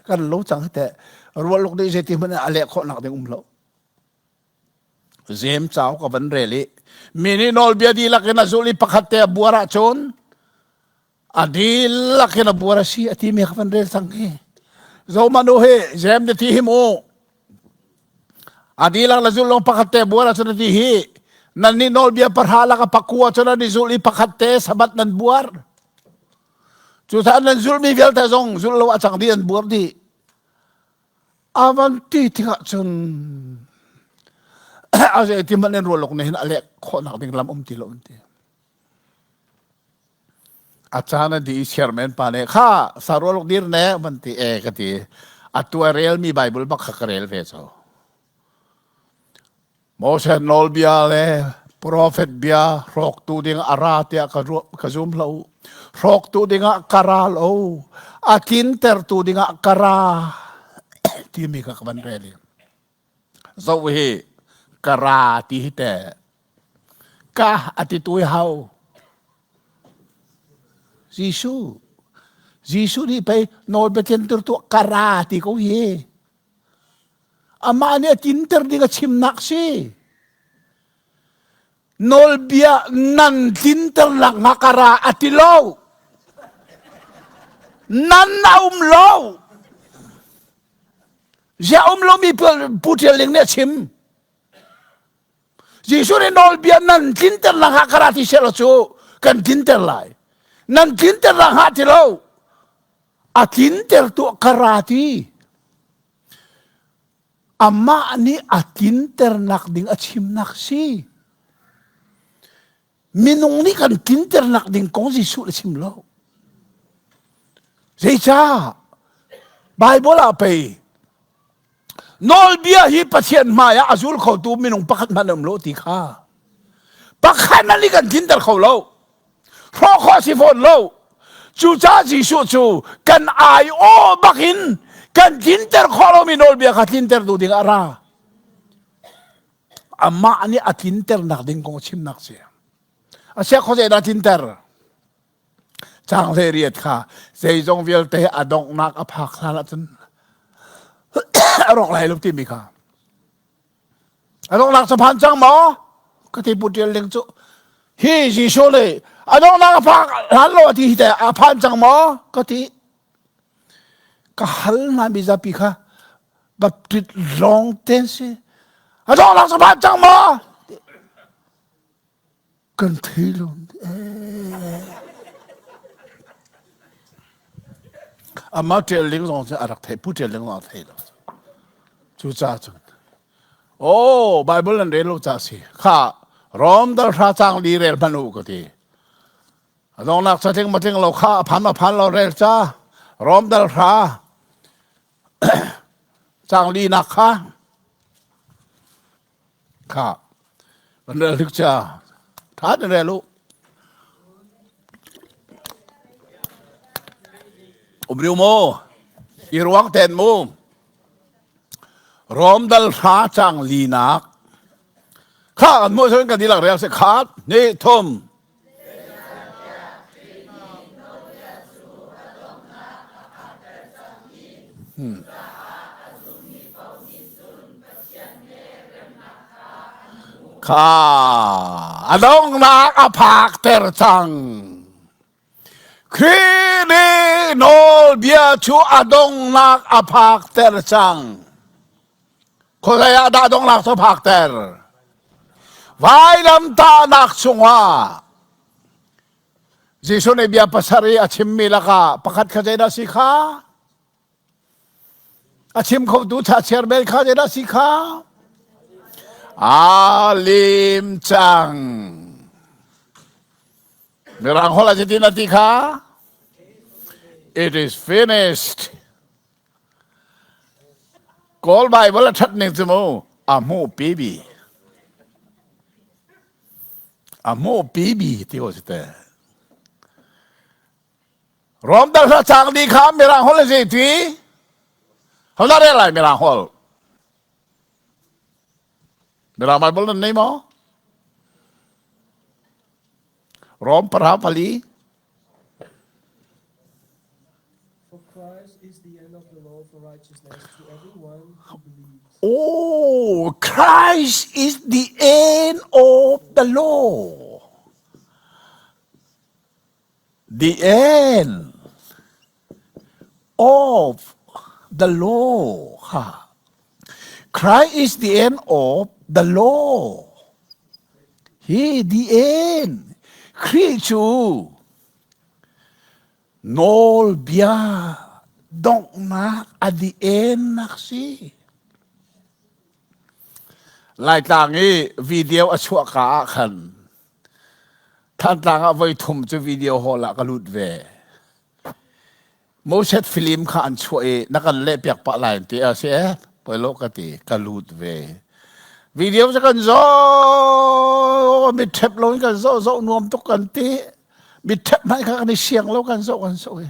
kan lo cang hi teh. Rualuk nih zeiti hmanh a leh khawh nak ding um lo. Zem cau ka van rel i mi nih nawlbia dihlak in a zulh i pakhat te a buar ahcun a dihlak in a buar a si a timi ka van rel cang hi. Zohmanh u hi Zem na ti hi mu. A dihlak na zulh lawng pakhat te buar ahcun a ti hi. Nan nih nawlbia pahra lak a pakua cun an i zulh i pakhat te sabat nan buar. Cucaah nan zulhmi vialte zong zulh lo a cang dih an buar dih. A van ti tikah cun a zei ti hmanh in rualok nih hin a leh khawhnak ding lam um ti lo an ti. A caan a dih i chairman pa nih kha sarualok dir ne van ti e ka ti. Atu a relmi Bible bak kha ka rel ve co. Moses nawlbia le profet bia hrawktu ding a ra tiah ka ruah ka zum lo. Hrawktu dingah ka ra lo. A tlintertu dingah ka ra timi kha ka van rel i zoh hi ka ra ti hi teh ka a ti tu hau Jesuh Jesuh nih pei nawlbia tlinter tu ka ra ti ko hi Amah nih a tinter ding a chimnak si. Nawlbia nan tlinter nak ka ra a ti lo. Nan a um lo. Zia um lomi Pu Ṭial Ling nih a chim. Jesuh nih nawlbia nan tlinter nak ka ra ti seh law cu kan tlinter lai. Nan tlinter nak hnga ti lo. A tlinter tu ka ra ti. Amah nih a tlinternak ding a chimnak si. Minung nih kan tlinternak ding kong Jesuh le chim lo. Zeicah? Bible ah pei nawlbia hi Pathian hmai ah a zul khotu minung pakhat hmanh um lo ti kha. Pakhat hmanh nih kan tlinter kho lo. Hrawh khawh si fawn lo. Cucaah Jesuh cu kan ai-aw bakin kan tlinter khawh lomi nawlbia kha tlinter tu ding ah a ra. Amah nih a tlinternak ding kong chimnak si. A sia khuazei dah tlinter? Caang 18 kha zeizong vialte a donghnak a phak hlan ahcun a rawk lai lo timi kha. A donghnak cu phan cang maw? Ka ti pu ṭial ding cu. Hi Jesuh nih a donghnak a phak hlan lo a ti hi teh a phan cang maw? Ka ti. Ka hal hna mizapi kha baptist lawng te si. A donghnak cu phan cang maw? Kan thei lo. Amah ṭial ding zong cu a rak thei, pu ṭial ding zong a thei lo. Cucaah cun, oh, Bible nan rel lo ca si. Kha, Rom dal hra cang li rel hmanh u ka ti. A dongnak ca tling ma tling lo kha a phan ma phan lo rel ca. Rom dal hra cang li nak kha. Kha van rel hlik cia. Tha te rel u. Um riu mu. I ruang ten mu. Rom dal hra cang linak. Kha kan mu sun kan dilak rel se khat ni thum. Hmm. Kha a donghnak a phakter cang. Khrih nih. Nawlbia cu a donghnak a phakter cang. Khuazei ah dah donghnak cu a phakter? Vailamtahnak chungah Jesuh nih bia pasarih a chimmi lakah pakhat kha zeidah si kha? A chim khotu thachiar bel kha zeidah si kha? Aa lim cang. Mirang holh ah zeitin a ti kha? It is finished. Kawl Bible a ṭhat ning cu mu a hmuh pi bi. A hmuh pi bi ti ko si te. Rom dal hla cang di kha Mirang holh zei ti? Hodah rel lai Mirang holh? Mirang Bible nan nei maw? Rom para pali. For Christ is the end of the law for righteousness to everyone who believes. Oh, Christ is the end of the law. The end of the law. Ha. Christ is the end of the law. Hi the end. Khrih cu nawlbia donghnak a the end nak si. Laitlang i video a chuah ka ah khan Thantlang ah voi thum cu video hall ah ka lut ve. Moses film kha an chuah i na kan leh piak pah lai ti a si eh poi lo ka ti ka lut ve. Video cu kan zoh mit ṭhep lo in kan zoh zoh nuam tuk kan ti. Mit ṭhep hmanh kha kan i siang lo kan zoh kan zoh i.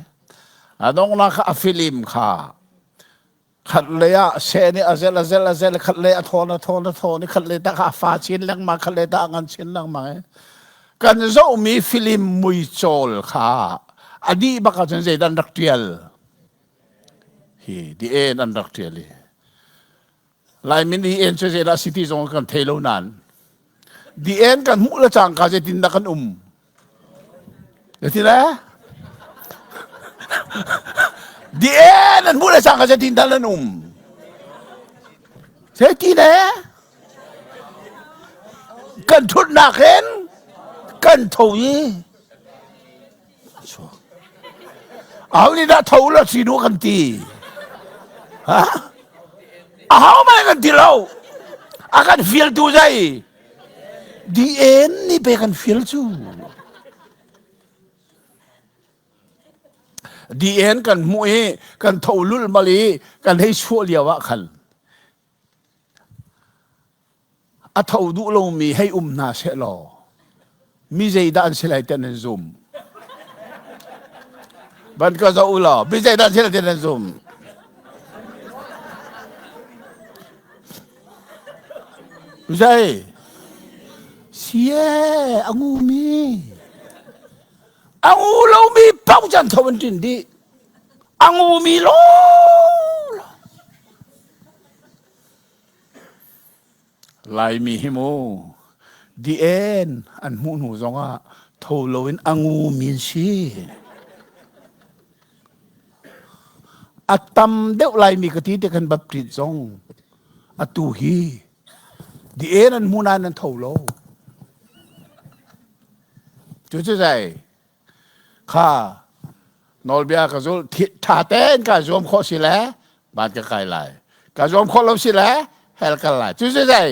A donghnak kha a film kha khat lei ah seh nih a zel a zel a zel khat lei a thawn a thawn a thawn i khat lei tak a fa chin lengmang khat lei tak a ngan chin lengmang i kan zohmi film muicawl kha a dih bak ahcun zeidah an rak ṭial hi di en an rak ṭial i Laimi nih en cu zeidah si ti zong kan thei lo nain di en kan hmuh le cangka zeitindah kan um Zeitin le? Di en an hmuh le cangka zeitin dah nan um? Zeiti le? Kan ṭhutnak in kan tho i Aho nih dah tho la si nu kan ti? Ha? Aho mai kan ti lo. A kan fial tu zei? Di en ni pe kan fial cu. Di en kan hmuh i kan tho lul mal i kan hei chuah lio ah khan A tho duh lomi hei um hna sehlaw mi zeidah an si lai ti nan zum. Van ka zoh u law mi zeidah an si lai ti nan zum. Zei? Sie a ngumi. A ngu lomi paoh can tho an ṭin dih. A ngumi law. Laimi hi mu the end an hmuh hnu zongah tho loin a ngumi an si. A tam deuh Laimi ka ti te kan baptist zong atu hi the end an hmu nain an tho lo. Cu cu zei Kha nawlbia ka zul ṭha tein ka zuam khawh si le van ka kai lai. Ka zuam khawh lo si le hell kal lai. Cu cu zei?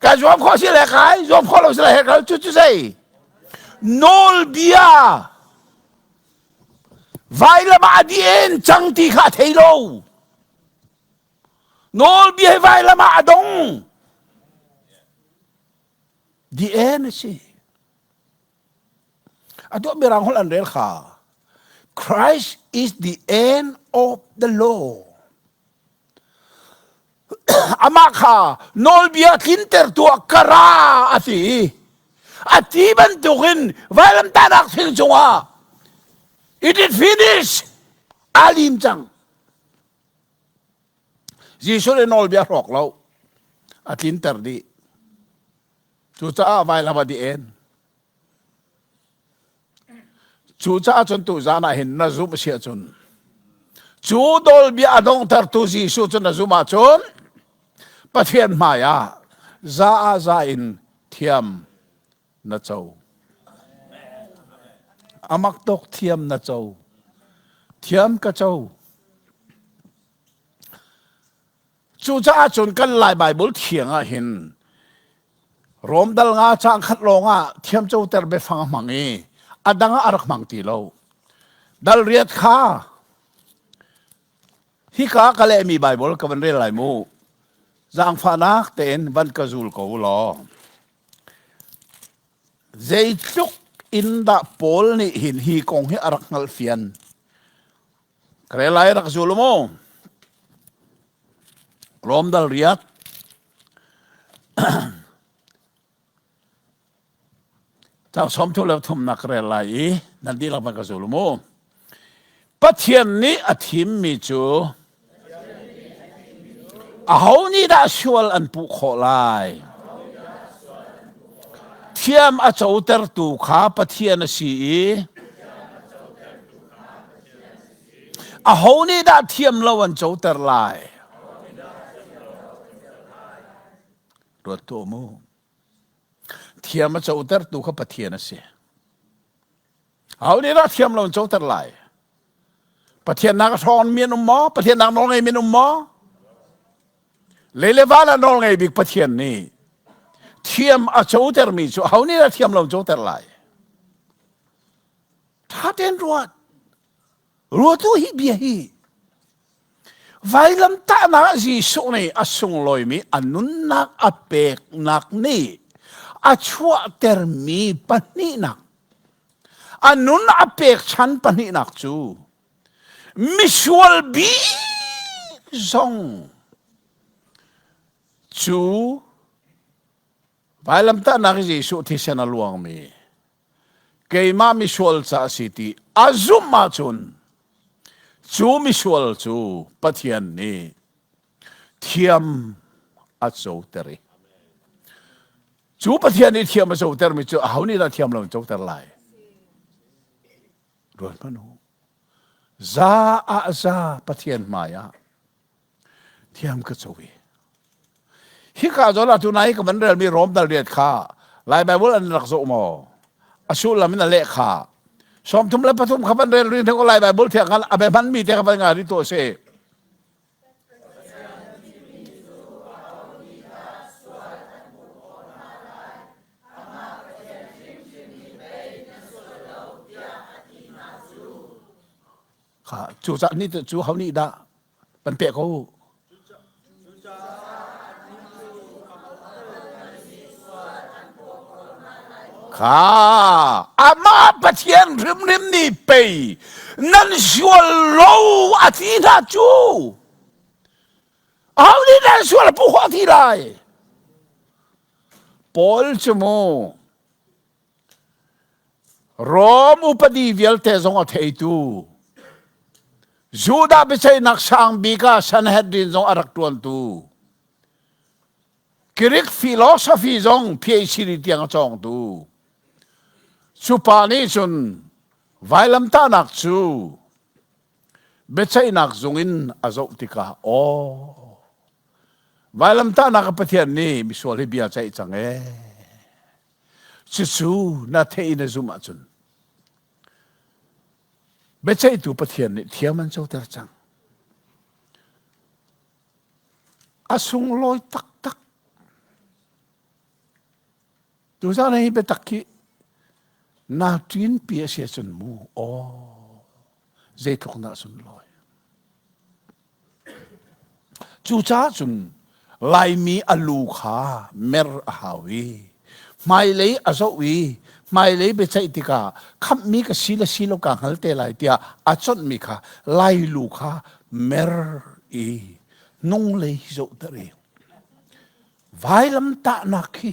Ka zuam khawh si le kai, zuam khawh lo si le hell kal. Cu cu zei? Nawlbia vailam ah a dih in cang ti kha a thei lo. Nawlbia hi vailam ah a dong. The end a si. Atu mirang holh an rel kha. Christ is the end of the law. Amah kha nawlbia tlinter tuah ka ra a ti. A ti bantukin vailamtahnak thing cungah it is finished. Aa lim cang. Jesuh nih nawlbia hrawk lo a tlinter dih. Cucaah vailam a dih en. Cucaah cun tu zan ah hin na zumh si ahcun cu dawlbia a donghtertu Jesuh cu na zumh ahcun Pathian hmai ah za ah za in thiam na co. Amak tuk thiam na co. Thiam ka co. Cucaah cun kan Lai Baibal thiang ah hin Rom dal nga caang khat lawng ah thiamcoter biafang a hmang i a dang ah a rak hmang ti lo. Dal riat kha hika ka lehmi Baibal ka van rel lai mu. Zaangfahnak tein van ka zul ko law. Zeitluk in dah Paul nih hin hi kong hi a rak hngalhfian. Ka rel lai rak zul mu. Rom dal riat. Cang som thu le thumnak ka rel lai i nan dihlak van ka zul mu. Pathian nih a thimmi cu aho nih dah sual an puh khawh lai? Thiam a cotertu kha Pathian a si i Aho nih dah thiam lo an coter lai? Ruat tuah mu. Thiam a cotertu kha Pathian a si. Aho nih dah thiam lo an coter lai? Pathian nak a hrawn mi an um maw? Pathian nak nawl ngei mi an um maw? Lei le van ah nawl ngei bik Pathian nih thiam a coter mi cu aho nih dah thiam lo an coter lai? Ṭha tein ruat. Ruatu hi bia hi vailamtahnak ah Jesuh nih a sunglawimi a nunnak a peknak nih a chuahtermi pahnihnak a nun a pekchan pahnihnak cu misual bik zong cu vailamtahnak i Jesuh thisen a luangmi keimah misual ca a si ti a zumh ahcun cu misual cu Pathian nih thiam a coter i cu Pathian nih thiam a cotermi cu aho nih dah thiam lo in coter lai? Ruat hmanh u. Za ah za Pathian hmai ah thiam ka co i hika zawn ah tunai ka van relmi Rom dal riat kha Lai Bible an rak zoh maw a sullam in a leh kha 33 kha van rel rin ko Lai Bible thiang khan a be hman mi te kha van nga ri to se Kha cu cah ni cu ho nih dah pan pek ko Kha amah Pathian hrimhrim nih pei nan sual lo a ti hna cu aho nih nan sual pu khawh ti lai Paul cu mu Rom upadi vialte zong a theitu Judah biaceihnak sang bik ah Sanhedrin zong a rak ṭuantu Greek philosophy zong PhD tiang a cawngtu cu pa nih cun vailamtahnak cu biaceihnak zung in a zoh tikah aw vailamtahnak a Pathian nih misual hi bia ceih cang ee Cucu na theih na zumh ahcun biaceihtu Pathian nih thiam an coter cang. A sunglawi taktak. Tuzaan hi biatak hi naa ṭinpi a si ahcun mu aw zeitluk dah sunlawi. Cucaah cun Laimi a lu kha mer a hau i hmailei a zoh i hmailei biaceih tikah khamhmi ka si le si lo kaa hngal te lai tiah a chonhmi kha Lai lu kha mer i hnunglei zohter i vailamtahnak hi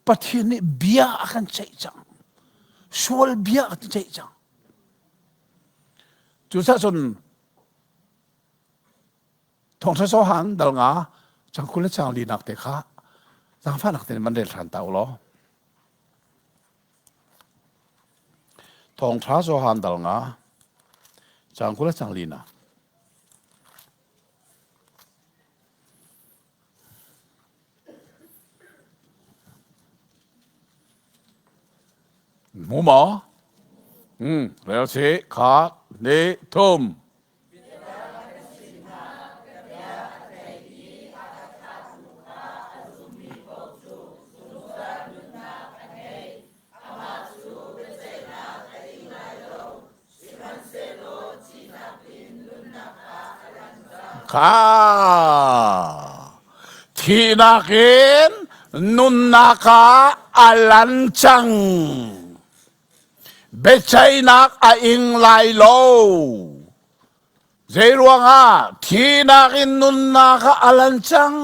Pathian nih bia a kan ceih cang. Sual bia a kan ceih cang. Cucaah cun Thawngṭha Johan dal nga cang 20 le cang linak te kha zaangfahnak tein van rel hran ta u law. Thawngṭha Johan dal nga cang 20 le cang li na. Hmu maw? Rel si kha ni thum. Kha thihnak in nunnak ah a lan cang. Biaceihnak a ing lai lo. Zeiruangah thihnak in nunnak ah a lan cang.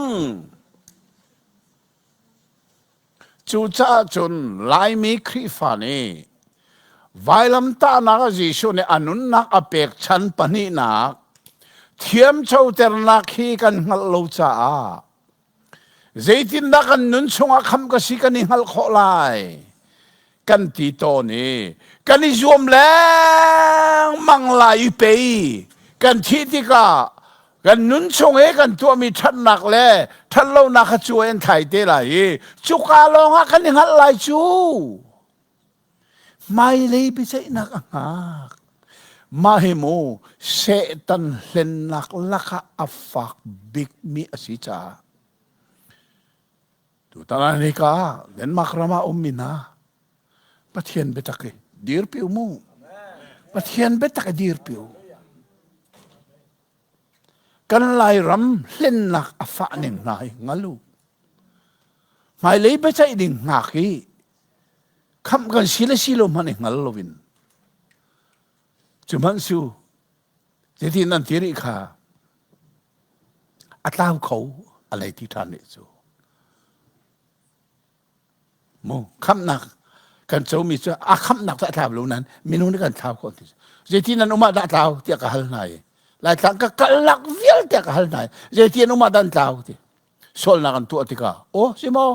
Cucaah cun Laimi Khrihfa nih vailamtahnak ah Jesuh nih a nunnak a pekchan pahnihnak thiamcoternak hi kan hngalh lo caah zeitindah kan nun chungah khamh ka si kan i hngalh khawh lai kan ti tawn i kan i zuam lengmang lai i pei kan thih tikah kan nun chung i kan tuahmi ṭhatnak le ṭhatlonak kha cu an thlai te lai i cuka lawngah kan i hngalh lai cu hmailei biaceihnak a hngak mah hi mu Satan hlennak lakah a fak bikmi a si caah tutan ah hika Denmark ram ah ummi hna Pathian biatak i dirpi u mu Pathian biatak i dirpi u Kan Lairam hlennak a fah ning hna hi hngal u. Hmailei biaceih ding hngak hi khamh kan si le si lo hmanh i hngal loin cu hmanh su zeitin an ti rih kha a tlau kho a lei ti ṭhan nih cu. Mu khamhnak kan comi cu a khamhnak cu a tlau lo nain minung nih kan thlau khawh ti zeiti nan um ah dah tlau tiah ka hal hna i Laitlang ka kalnak vialte ka hal hna i zeiti an um ah dah an tlau ti sualnak an tuah tikah aw si maw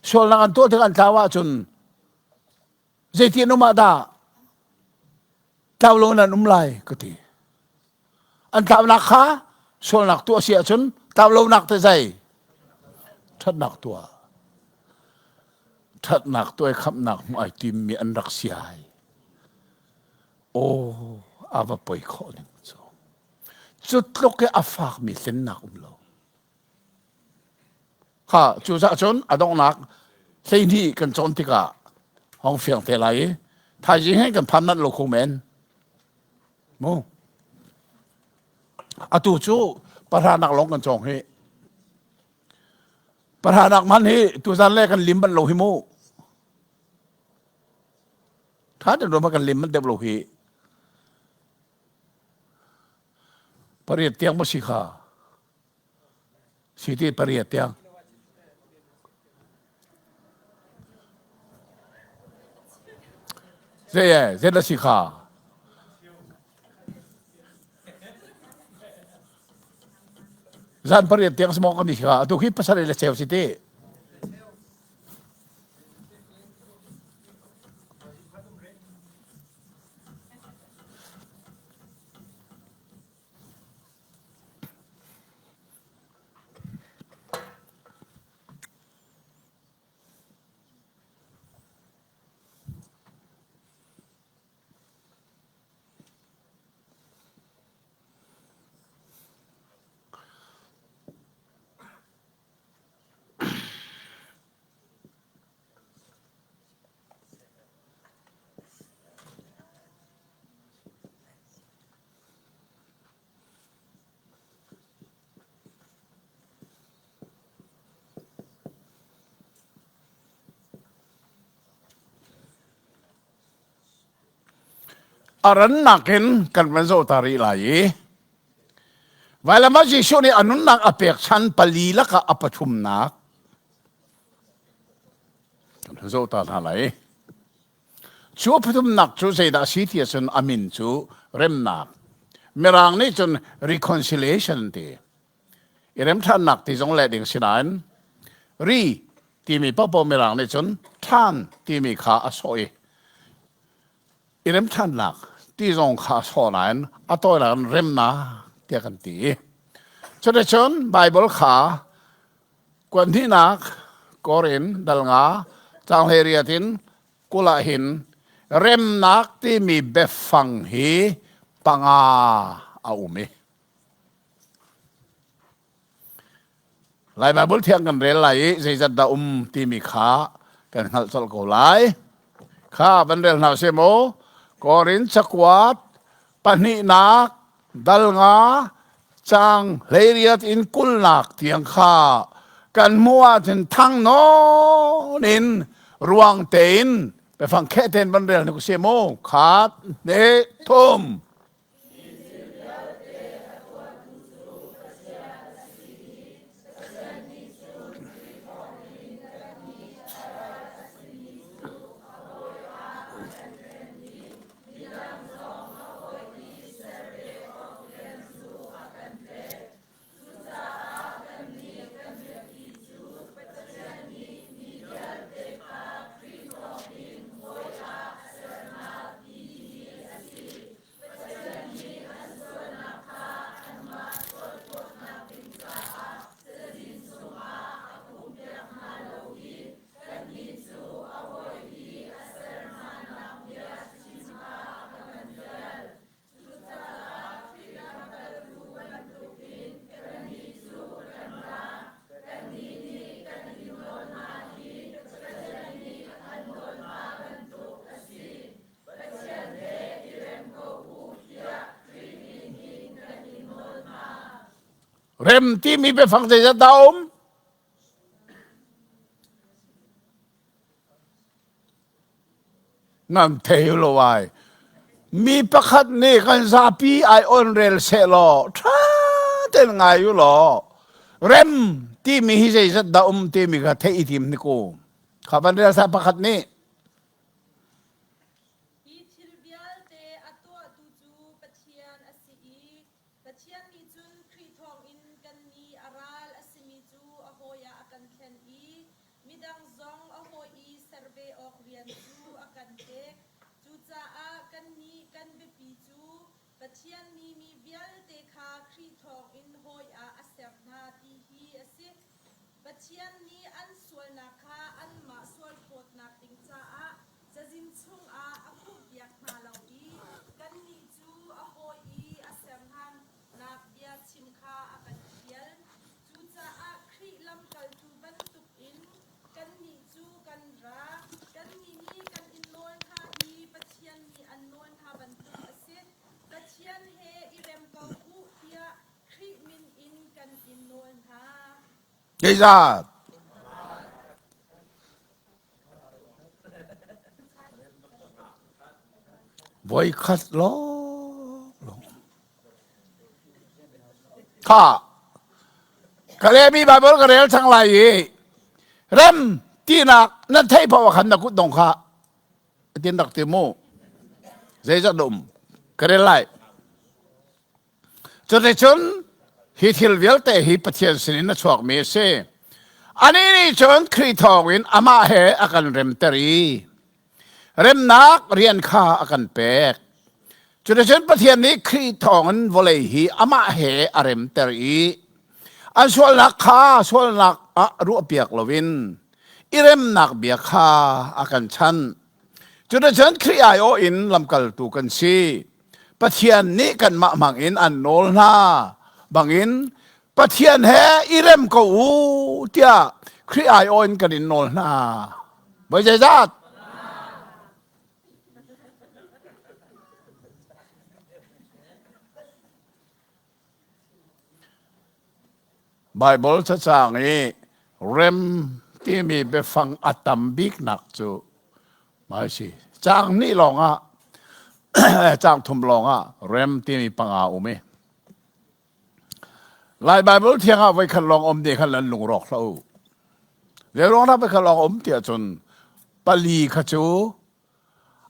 sualnak an tuah tikah an tlau ahcun zeiti an um ah dah tlau lo nan um lai ka ti An tlaunak kha sualnak tuah si ahcun tlaulonak te zei? Ṭhatnak tuah. Ṭhatnak tuah i khamhnak hmuh ai timmi an rak si ai. Aw, a va poi khawh ning cu. Cu tluk i a fakmi hlennak um lo. Kha cucaah cun a donghnak 12 kan cawn tikah hong fiang te lai i thaizing he kan phan nanh lo kho men. Mu. Atu cu pahranak lawng kan cawng hi. Pahranak man hi tuzan le kan lim bal lo hi mu. Tha ten ruam kan lim man deuh lo hi. Pariat tiang maw si kha? Si ti pariat tiang. Zei e, zei na si kha? Zan pariat tiang smaw kan i kha. Atu khi pasarih le cheu si ti. A rannak in kan van zoh ta rih lai i vailam ah Jesuh nih a nunnak a pekchan pali lakah a pathumnak kan zoh ta hna lai. Cu a pathumnak cu zeidah a si ti ahcun a min cu remnak. Mirang nih cun reconciliation ti. I remṭhannak ti zong leh ding si nain ri timi paohpaoh Mirang nih cun ṭhan timi kha a sawh i. I remṭhannak ti zong kha a sawh nain a tawinak in remnak tiah kan ti. Cuticun Baibal kha kuan hnihnak Korin dal nga caang 18 in 20 ah hin remnak timi biafang hi panga a um i Lai Baibal thiang kan rel lai i zeizat dah um timi kha kan hngalh colh ko lai. Kha van rel hna seh mu. Korin cakuat pahnihnak dal nga cang 18 in kulnak tiang kha kan hmuh ahcun thang nawn in ruang tein biafang kheh tein van rel hna seh mu. Khat, hnih, thum. Cucaah kannih kan biapi cu Pathian nih mi vialte kha Khrih thawngin hawi ah a ser hna ti hi a si. Pathian nih an sualnak kha anmah sualphawtnak ding caah cazin chungah a khumhpiak hna lo i kannih cu a hawi i a ser hnanak bia chim kha a kan fial. Cucaah Khrih lamkaltu bantukin kannih cu kan ra. Kannih nih kan in nawl hna hi Pathian nih an nawl hna bantuk a si. Pathian he i rem ko u tiah Khrih min in kan in nawl hna. Rem timi biafang zeizat dah a um? Nan thei lo ai. Mi pakhat nih kan zapi ai on rel seh law ṭha tein ngai u law rem timi hi zeizat dah um timi kha theih i tim hnik u. Kha van rel sa pakhat nih. Hi thil vialte a tuahtu cu Pathian a si i Pathian nih cun Khrih thawngin kannih a ral a simi cu a hawi ah a kan thlen i midang zong a hawi i ser ve awk rian cu a kan pek. Cucaah kannih kan biapi cu Pathian nih mi vialte kha Khrih thawngin hawi ah a ser hna ti hi a si. Pathian nih an sualnak kha anmah sualphawtnak ding caah cazin chungah a khuhpiak hna lo i kannih cu a hawi i a ser hnanak bia chim kha a kan fial. Cucaah Khrih lamkaltu bantukin kannih cu kan ra. Kannih nih kan in nawl hna hi Pathian nih an nawl hna bantuk a si. Pathian he i rem ko u tiah Khrih min in kan in nawl hna. Zeizat? Voikhat lawnglawng. Kha ka lehmi Baibal ka rel cang lai i rem tinak nan theih paoh ah khan na kut dong kha tin rak ti mu. Zeizat dah um? Ka rel lai. Cuticun hi thil vialte hi Pathian sinin a chuakmi a si. Anih nih cun Khrih thawngin amah he a kan remter i remnak rian kha a kan pek. Cuticun Pathian nih Khrih thawngin vawlei hi amah he a remter i an sualnak kha sualnak ah ruahpiak loin i remnak bia kha a kan chanh. Cuticun Khrih aiawh in lamkaltu kan si. Pathian nih kanmah hmangin an nawl hna bangin Pathian he i rem ko u tiah Khrih aiawh in kan in nawl hna. Voi zeizat? Baibal cacang i rem timi biafang a tam biknak cu mah si. Caang hnih lawngah caang thum lawngah rem timi panga um i Lai Baibal thiang ah voikhat lawng um ti khan nan lungrawk hlah u. Zeiruang dah voikhat lawng um ti ahcun pali kha cu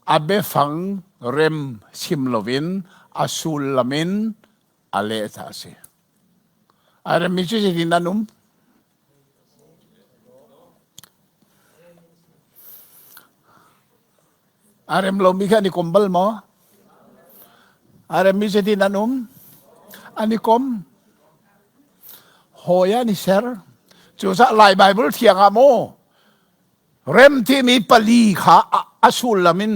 a biafang rem chim loin a sullam in a leh ta a si. A remmi cu zeitin an um? A rem lomi kha an i kom bal maw? A remmi zeitin an um? An i kom. Hawi an i ser. Cucaah Lai Baibal thiang ah maw rem timi pali kha a sullam in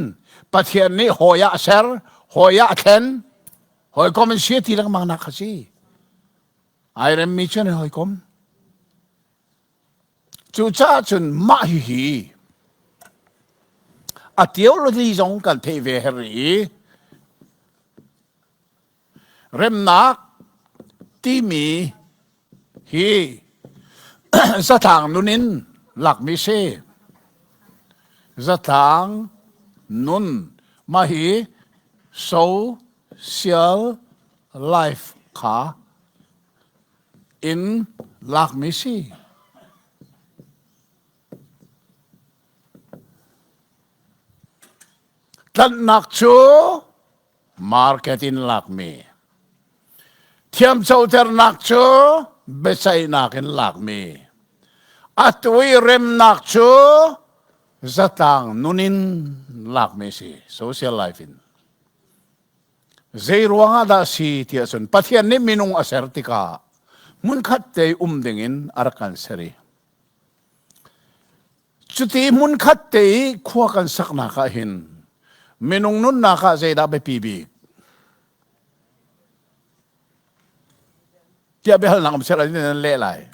Pathian nih hawi ah a ser, hawi ah a thlen, hawikom in si ti lengmang nak kha si. Ai remmi cu an hawikom. Cucaah cun mah hihi a theology zong kan theih ve her i remnak timi hi zatlang nun in lakmi si. Zatlang nun mah hi social life kha in lakmi si. Tlanhnak cu market in lakmi. Thiamcoternak cu biaceihnak in lakmi. Atu i remnak cu zatlang nun in lakmi si, social life in. Zei ruangah dah si tiah cun Pathian nih minung a ser tikah hmunkhat te um dingin a rak kan ser i cuti hmunkhat te i khua kan saknak ah hin minung nunnak ah zeidah biapi bik tiah biahalnak um sel nan leh lai.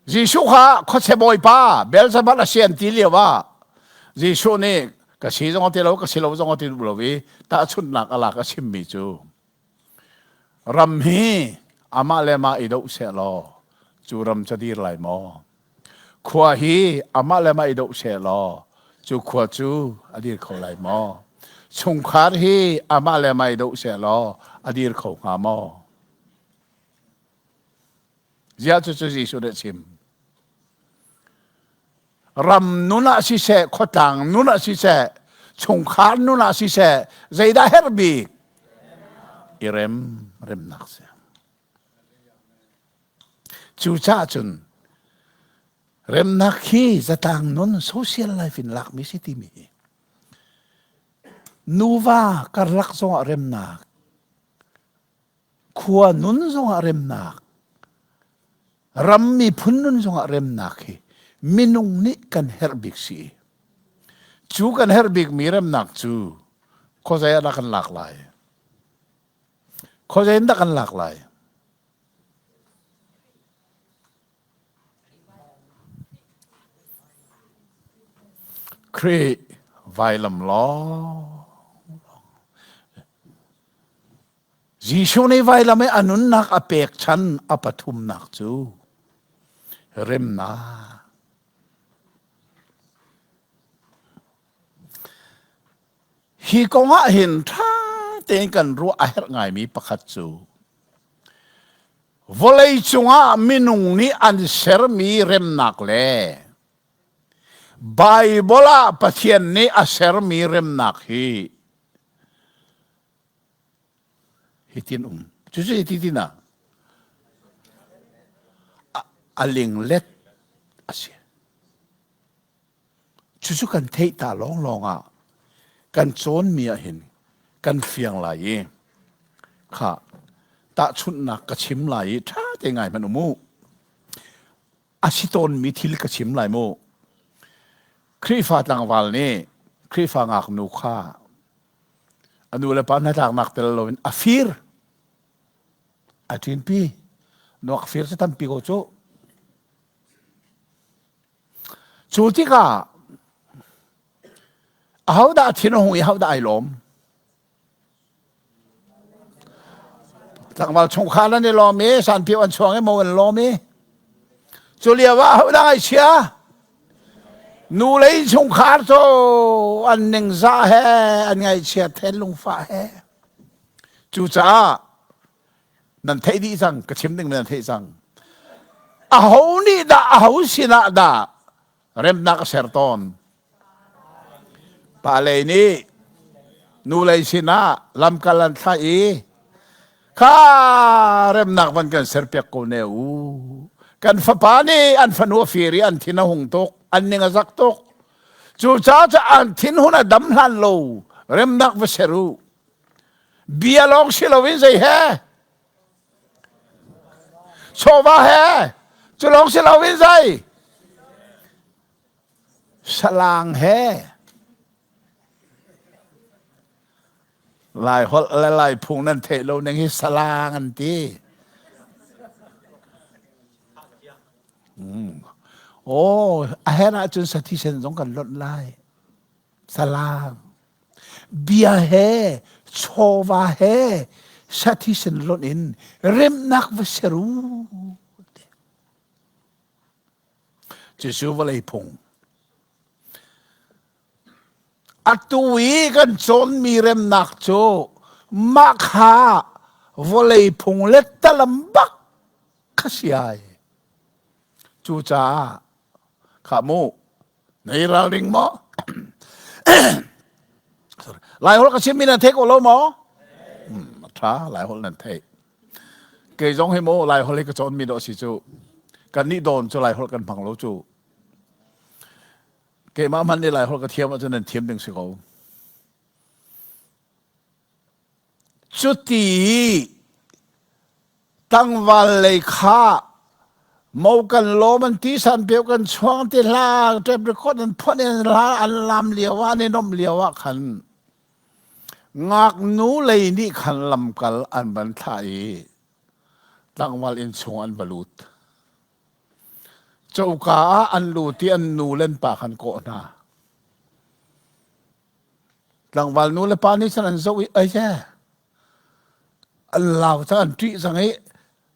Jesuh kha khuachia bawipa Beelzebul a si an ti lio ah Jesuh nih ka si zong a ti lo ka si lo zong a ti duh lo i tahchunhnak a lak a chimmi cu ram hi amah le mah i doh seh law cu ram cu dir lai maw? Khua hi amah le mah i doh seh law cu khua cu a dir kho lai maw? Chungkhar hi amah le mah i doh seh law a dir kho hnga maw? Ziah cucu Jesuh nih a chim. Ram nun ah siseh, khuatlang nun ah siseh, chungkhar nun ah siseh, zeidah herh bik? I rem, remnak si. Cucaah cun remnak hi zatlang nun social life in lakmi si timi hi nuva karlak zongah remnak Khua nun zongah remnak, ram miphun nun zongah remnak hi minung nih kan herh bik si. Cu kan herh bikmi remnak cu khuazei ah dah kan lak lai? Khuazei in dah kan lak lai? Khrih vailam lawng. Jesuh nih vailam i a nunnak a pekchan a pathumnak cu remnak. Hi kong ah hin ṭha tein kan ruah a herh ngaimi pakhat cu vawlei cungah minung nih an sermi remnak le Baibal ah Pathian nih a sermi remnak hi Hitin um. Cucu hiti tin ah a linglet a si. Cucu kan theih ta lawnglawng ah kan cawnmi ah hin kan fiang lai i kha tahchunhnak ka chim lai i ṭha te ngai hmanh um u. A si tawnmi thil ka chim lai mu. Khrihfa tlangval nih Khrihfa ngaknu kha A nu le pa hnatlaknak tel loin a fir. A ṭinpi. Nuak fir cu tampi ko cu. Cu tikah ahodah thin a hung i ahodah ai lawm? Tlangval chungkhar an i lawm i sanpio an chuang i mo an lawm i cu lio ah ahodah ngaihchia? Nu le innchungkhar cu an ningzah he an ngaihchiat he lungfah he. Cucaah nan theih dih cang ka chim ding nan theih cang. Aho nih dah aho sinah dah remnak a ser tawn? Pa lei nih nu lei sinah lamkal an thlah i kha remnak van kan serpiak ko ne u. Kan fapa nih an fanu a fir i an thin a hung tuk. An ning a zak tuk. Cucaah cu an thinhun a dam hlan lo remnak va ser u. Bia lawng si loin zei he? Chawva he? Cu lawng si loin zei? Salang he. Lai holh le Lai phung nan theih lo ning hi salang an ti. Mm. Oh, a her ahcun sathisen zong kan lonh lai. Salang. Bia he, chawva he, sathisen lonh in remnak va ser u. Jesuh vawlei phung. Atu i kan cawnmi remnak cu mah kha vawlei phung le talam bak kha si ai. Cucaah khah mu, na i ralring maw? Laiholh ka chimmi nan thei ko lo maw? Hmm, a ṭha, Laiholh nan theih. Kei zong hi mu Laiholh hi ka cawnmi dawh si cu. Kannih dawn cu Laiholh kan hmang lo cu. Keimah hmanh nih Laiholh ka thiam ahcun nan thiam ding si ko. Cuti tlangval lei kha mo kan lawm an ti san peu kan chuang ti hla tape record an phuan in hla an lam lio ah an i nomh lio ah khan ngaknu lei nih khan lamkal an van thlah i tlangval inn chung an va lut. Coka ah an lut i an nu le an pa khan kawh hna. Tlangval nu le pa nih cun an zoh i ai an lau cang an ṭih cang i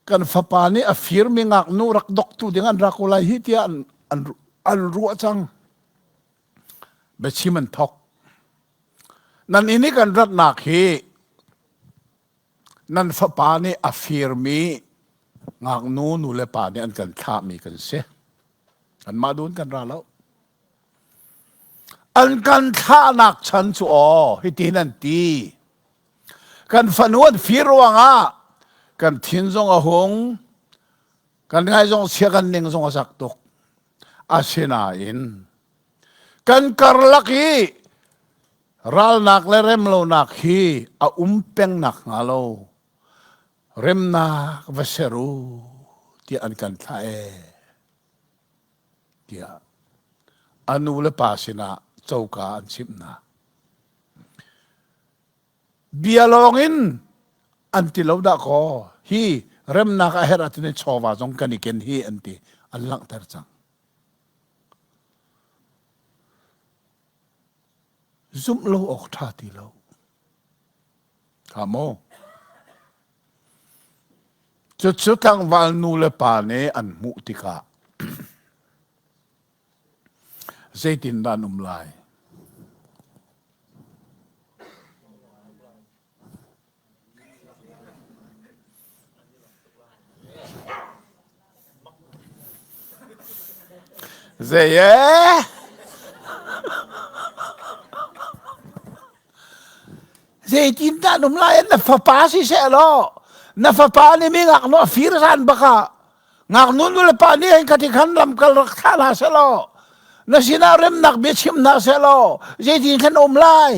kan fapa nih a firmi ngaknu rak doktu ding an rak lai hi tiah an, an, an ruah cang. Biachim an thok. Nan inn i kan ratnak hi Nan fapa nih a firmi ngaknu nu le pa nih an kan thlahmi kan si. Anmah dun kan ra lo. An kan thlahnak chan cu aw hitin an ti. Kan fanu an fir ruangah kan thin zong a hung, kan ngai zong chia kan ning zong a zak tuk. Asinain kan karlak i Ralnak le remlonak hi a um peng nakhnga lo remnak va ser u tiah an kan thlah ee tiah a nu le pa sinah coka an chimh hna. Bia lawng in an ti lo dah kaw hi remnak a herh ahcun chawva zong kan i ken hi an ti an langhter cang. Zumh lo awk ṭha ti lo. Kha maw? Cucu tlangval nu le pa nih an hmuh tikah zeitindah an um lai? Zei ee? Zeitindah an um lai? Na fapa si seh law na fapa nih mi ngaknu a fir zan bak ah ngaknu nu le pa nih hin khati khan lamkal rak thlah hna seh law na sinah remnak bia chim hna seh law zeitin khan um lai?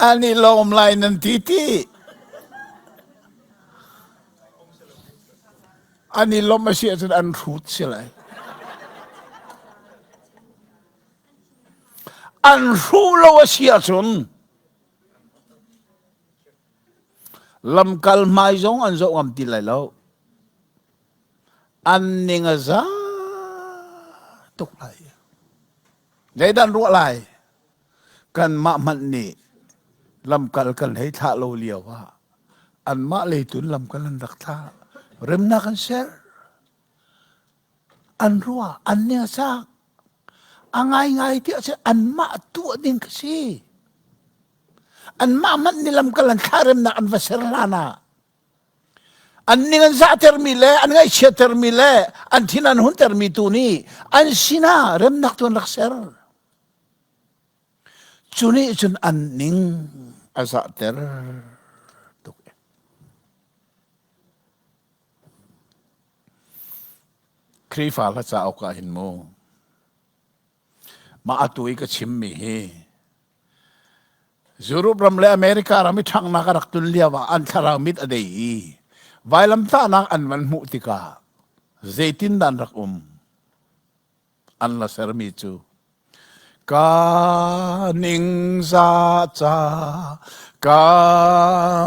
An i lawm lai nan ti ti. An i lawmh a si ahcun an hrut si lai. An hruh lo a si ahcun Lamkal hmai zong an zoh ngam ti lai lo. An ning a za tuk lai. Zeidah an ruah lai? Kanmah hmanh nih lamkal kan hei thlah lo lio ah anmah lei tun lamkal an rak thlah. Remnak an ser. An ruah, an ning a sak. A ngaingai ti ahcun anmah tuah ding ka si. Anmah hmanh nih lamkal an thlah remnak an va ser hlan ah an ning an zahtermi le an ngaihchiattermi le an thin an huntermi tu nih an sinah remnak tu an rak ser. Cu nih cun an ning a zahter tuk. Khrihfa hla cauk ah hin mu mah atu i ka chimmi hi Europe ram le America ram i ṭhanghnak a rak tlun lio ah an thlarau mit a dei i vailamtahnak an van hmuh tikah zeitindah an rak um? An la sermi cu ka ningzah ca ka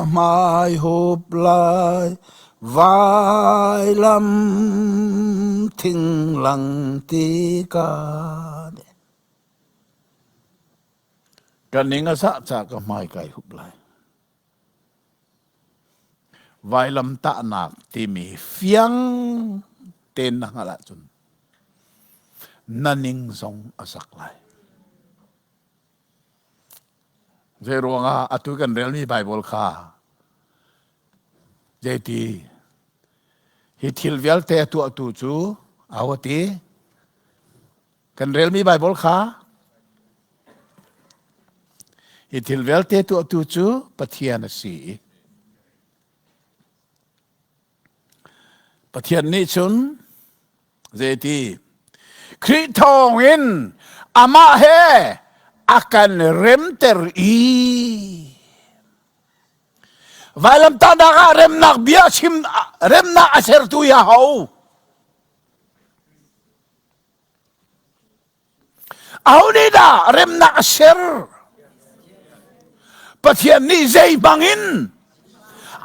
hmai hup lai vailam thing lang ti ka Ka ning a zah ca ka hmai kai hup lai. Vailamtahnak timi fiang tein na hngalh ahcun na ning zong a zak lai. Zei ruangah atu kan relmi Baibal kha zeiti hi thil vialte a tuahtu cu aho ti? Kan relmi Baibal kha hi thil vialte tuahtu cu Pathian a si i Pathian nih cun zeiti Khrih thawngin amah he a kan remter i vailamtahnak ah remnak bia chim remnak a sertu hi aho Aho nih dah remnak a ser? Pathian nih zei hmangin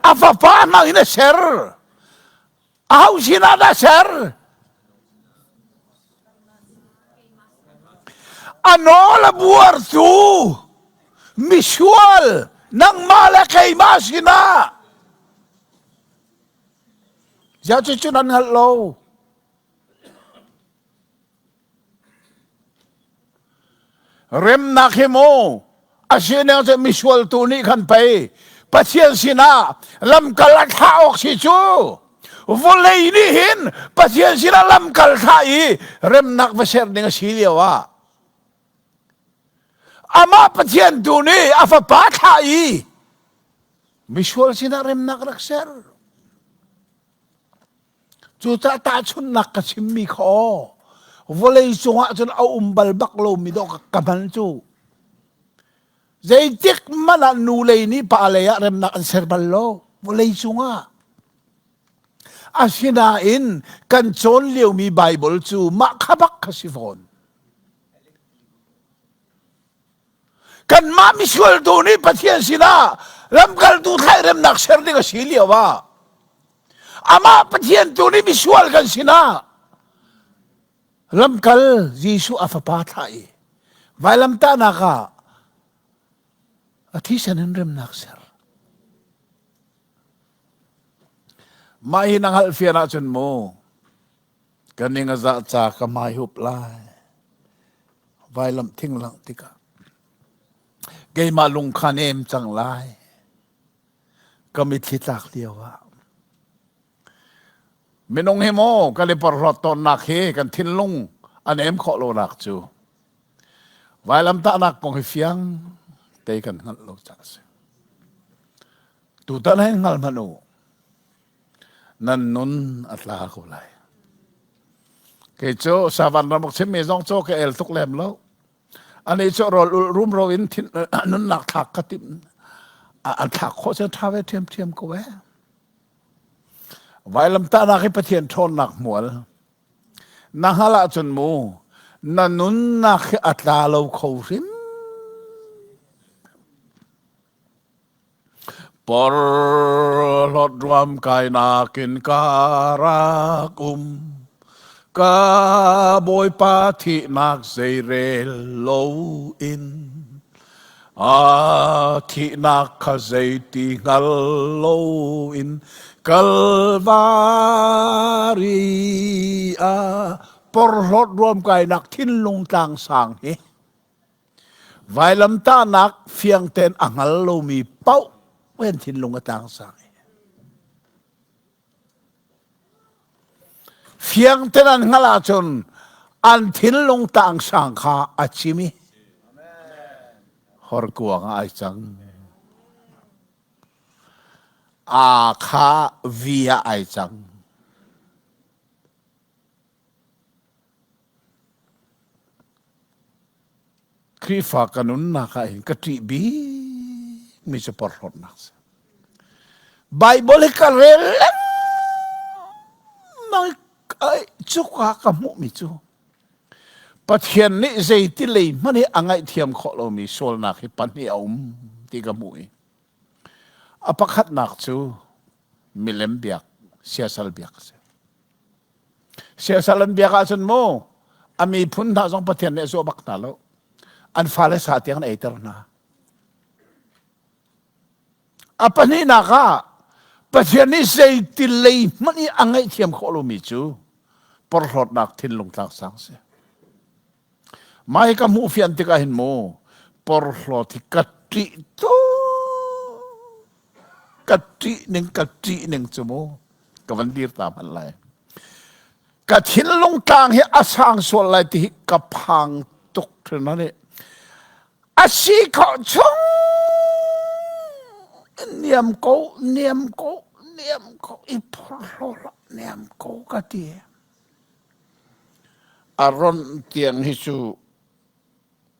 a fapa hmangin a ser. Aho sinah dah ser? A nawl a buartu misual nangmah le keimah sinah. Ziah cucu nan hngalh lo? Remnak hi mu a sining cu misual tu nih khan pei Pathian sinah lamkal a thlah awk si cu vawlei nih hin Pathian sinah lamkal thlah i remnak va ser ding a si lio ah amah Pathian tu nih a fapa thlah i misual sinah remnak rak ser. Cucaah tahchunhnak ka chimmi kha aw, vawlei cungah cun a um bal bak lomi dawh ka hman cu. Zeitik hmanh ah nu lei nih pa lei ah remnak an ser bal lo, vawlei cungah. Asinain kan cawn liomi Baibal cu mah kha bak kha si fawn. Kanmah misual tu nih Pathian sinah lamkaltu thlairemnak ser ding a si lio ah amah Pathian tu nih misual kan sinah lamkal Jesuh a fapa thlah i vailamtahnak ah a thisen in remnak ser. Mah hi na hngalh fian ahcun mu Ka ning a zah ca ka hmai hup lai. Vailam thing langh tikah keimah lung kha nem cang lai. Ka mitthli tlak lio ah. Minung hi maw kan i porhlawt tawnnak hi kan thinlung a nem khawh lonak cu vailamtahnak kong hi fiang te kan hngalh lo caah a si. Tutan hin hngal hmanh u. Nan nun a tla ko lai. Kei cu savan ram chimmi zong cu ka el tuk lem lo. Ani cu rawl ul rumro in thin nunnak thlak ka tim an thlak khawh cu ṭha ve ṭhiamṭhiam ko eh. Vailamtahnak hi Pathian ṭhawnnak hmual. Na hngalh ahcun mu na nunnak hi a tla lo kho hrim. Porhlawt ruamkainak in ka rak um. Ka Bawipa thihnak zeirel loin a thihnak kha zeiti hngal loin Kalvari ah porhlawt ruamkainak thinlung tlangsang hi Vailamtahnak fiang tein a hngal lomi paoh an thinlung a tlangsang i fiang tein an hngalh ahcun an thinlung tlangsang kha a chim i. Horkuang ah ai cang. Aa kha vi ah ai cang. Khrihfa ka nunnak ah hin ka ṭih bikmi cu porhlawtnak a si. Baibal hi ka rel lengmang i cuka ka hmuhmi cu Pathian nih zeiti lei hmanh hi a ngaihthiam khawh lomi sualnak hi pahnih a um ti ka hmuh i a pakhatnak cu milem biak, siasal biak a si. Siasal an biak ahcun mu a miphun hna zong Pathian nih a zuah bak hna lo. An fale sa tiang an eiter hna. A pahnihnak ah Pathian nih zeiti lei hmanh i a ngaihthiam khawh lomi cu porhlawtnak thinlung tlangsang si. Mah hi ka hmuh fian tikah hin mu porhlawt hi ka ṭih tuk. Ka ṭih ning ka ṭih ning cu mu ka van dir ta hmanh lai. Ka thinlung tlang hi a sang sual lai ti hi ka phang tuk hrin ani. A si khawh chung niam ko niam ko niam ko i phorhlaw hlah niam ko ka ti. A ron tiang hi cu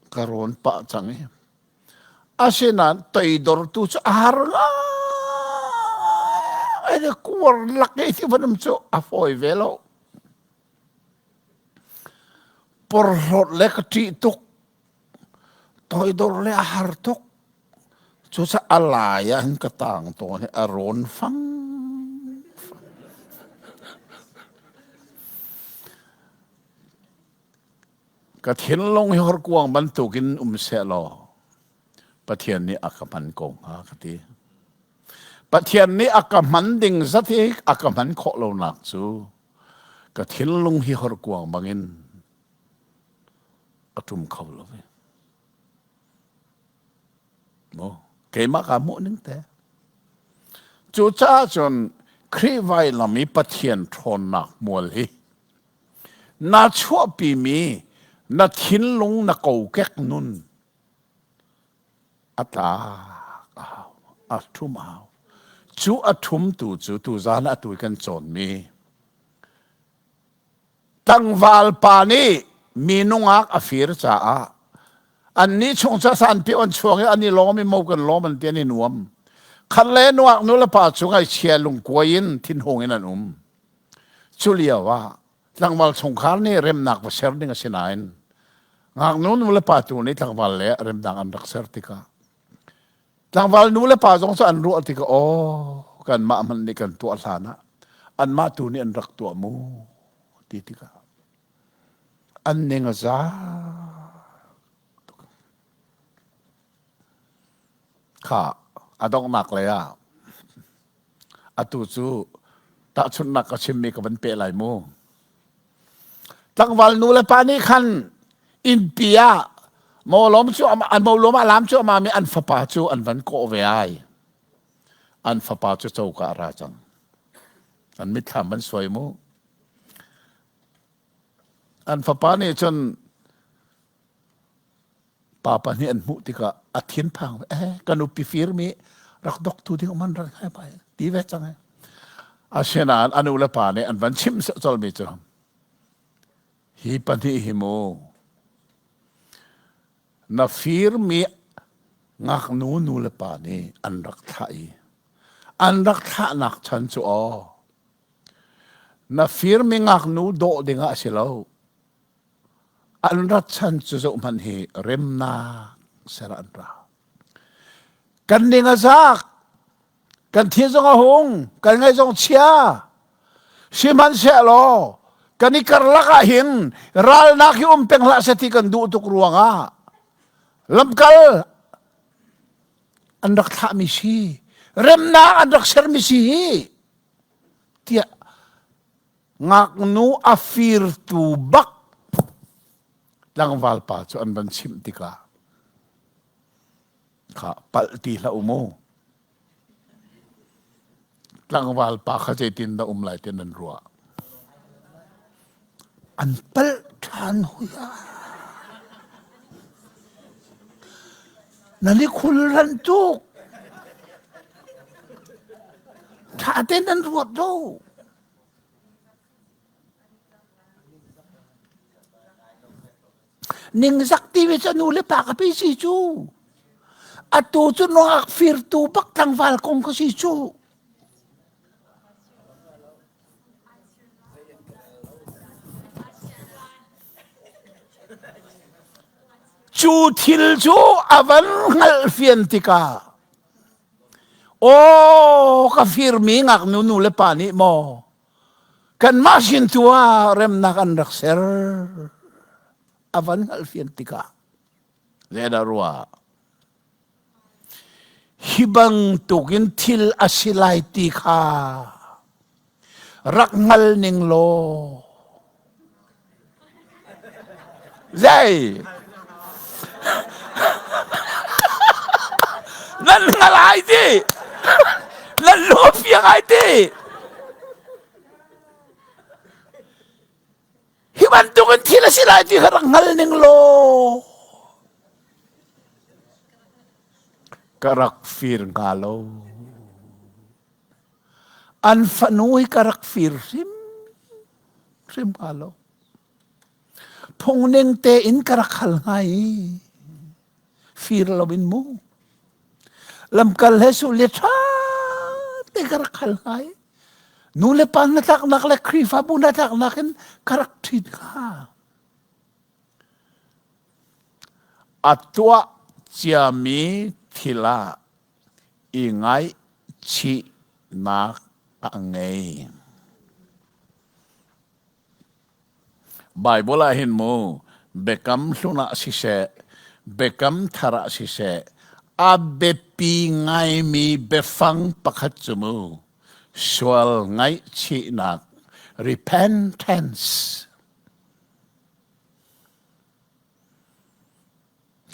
ka rawn pah cang i asinain toidor tu cu a har ngai le kuar lak i ti van um cu a fawi ve lo. Porhlawt le ka ṭih tuk toidor le a har tuk. Cucaah a lai ah hin ka tang tawn i a rawn fang. Ka thinlung hi horkuang bantukin um sehlaw Pathian nih a ka hman ko hnga ka ti. Pathian nih a ka hman ding zat hi a ka hman khawh lonak cu ka thinlung hi horkuang bangin a ṭum kho lo. Maw keimah kaa hmuh ning te. Cucaah cun Khrih vailam i Pathian ṭhawnnak hmual hi Na chuahpimi na thinlung na kokek nun a tlak a hau, a ṭhum a hau. Cu a ṭhumtu cu tuzaan ah atu kan cawnmi tlangval pa nih mi nungak a fir caah annih chung cu sanpi an chuak i an i lawm i mo kan lawm an ti an i nuam. Khat le nungak nu le pa cu ngaihchia lungkuai in thinhung in an um. Cu lio ah tlangval chungkhar nih remnak va ser ding a si nain ngaknu nu le pa tu nih tlangval le remnak an rak ser tikah tlangval nu le pa zong cu an ruah tikah aw kanmah hmanh nih kan tuah hlan ah anmah tu nih an rak tuah mu ti tikah an ning a za Kha a donghnak lei ah atu cu tahchunhnak ka chimmi ka van peh lai mu. Tlangval nu le pa nih khan innpi ah mawlawm cu an mawlawm ah lam cu amami an fapa cu an van kawh ve ai. An fapa cu coka a ra cang. An mitthlam van suai mu. An fapa nih cun Pa pahnih an hmuh tikah a thinphang eh ka nupi firmi rak doktu ding man rak hai pai ti ve cang eh. Asinain a nu le pa nih an van chimh colmi cu hi pahnih hi mu na firmi ngaknu nu le pa nih an rak thlah i an rak thlahnak chan cu aw na firmi ngaknu dawh dingah a si lo An rat chan cu zohhmanh hi remnak ser an ra. Kan ning a zak, kan thi zong a hung, kan ngaih zong chia. Sihmanhsehlaw kan i karlak ah hin ralnak hi um peng hlah seh ti kan duh tuk ruangah lamkal an rak thlahmi si, remnak an rak sermi si hi tiah Ngaknu a firtu bak tlangval pa cu an van chimh tikah kha palh ti hlah u mu. Tlangval pa kha zeitin dah um lai ti nan ruah. An palh ṭhan hui ah. Nan i khulranh tuk. Ṭha tein nan ruat lo. Ningzak ti ve cu nu le pa ka pi si cu. Atu cu nungak firtu bak tlangval kong ka si cu. Cu thil cu a van hngalhfian tikah aw ka firmi ngaknu nu le pa nih maw kanmah sin tu ah remnak an rak ser a van hngalhfian tikah zeidah ruah Hi bantukin thil a si lai ti kha rak hngal ning law zei nan hngal ai ti nan lung a fiang ai ti Hi bantukin thil a si lai ti kha rak hngal ning law ka rak fir hnga lo. An fanu hi ka rak fir hrim hrim hnga lo. Phungning tein ka rak hal hnga i fir loin mu. Lamkal he su le ṭha te ka rak hal hnga i nu le pa hnatlaknak le Khrihfabu hnatlaknak in ka rak ṭhit hnga. A tuah ciami thil ah i ngaihchihnak a ngei. Baibal ah hin mu biakam hlun ah siseh, biakam thar ah siseh, a biapi ngaimi biafang pakhat cu mu sual ngaihchihnak repentance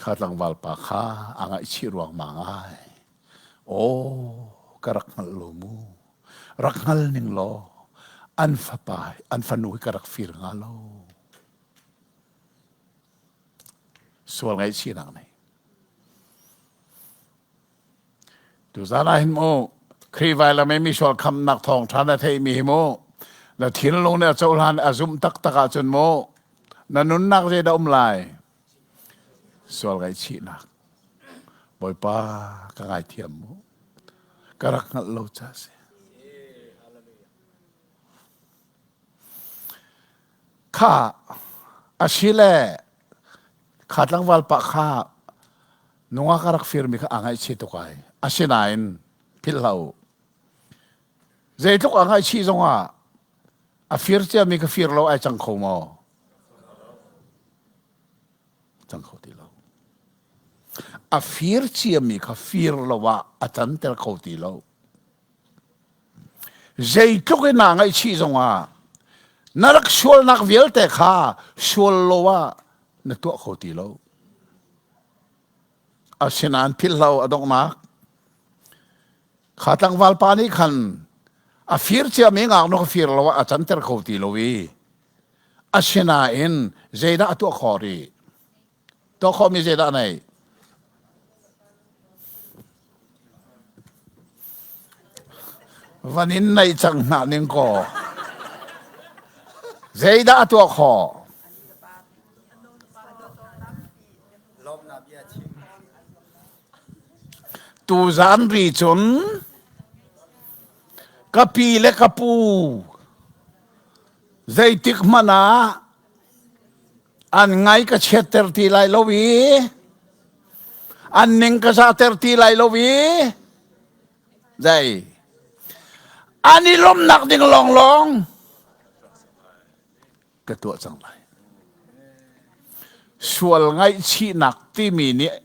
kha tlangval pa kha a ngaihchih ruangmang ai. Aw, ka rak hngalh lo mu. Rak hngal ning law an fapa an fanu hi ka rak fir hnga lo. Sual ngaihchihnak nei. Tuzan ah hin mu Khrih vailam i misual khamnak thawngṭha na theihmi hi mu na thinlung nih a cohlan a zumh taktak ahcun mu na nunnak zeidah um lai? Sual ngaihchihnak. Bawipa ka ngaithiam mu. Ka rak hngalh lo ca si. Kha asile kha tlangval pa kha nungak a rak firmi kha aa ngaihchih tuk ai. Asinain philh hlah u. Zeitluk aa ngaihchih zongah a fir ciami ka fir lo ai cang kho maw? Cang kho ti lo. A fir ciami kha fir lo ah a canter kho ti lo. Zeitluk in naa ngaihchih zongah na rak sualnak vialte kha sual lo ah na tuah kho ti lo. Asinain philhlo a donghnak kha tlangval pa nih khan a fir ciami ngaknu kha fir lo ah a canter kho ti lo i asinain zeidah a tuah khawh rih? Tuah khawhmi zeidah a neih? Van in naih cang hna ning kaw. Zeidah a tuah khawh? Tuzan ri cun ka pi le ka pu zeitik hmanh ah an ngai ka chiatter ti lai lo i an ning ka zater ti lai lo i zei an i lawmhnak ding lawnglawng ka tuah cang lai sual ngaihchihnak timi nih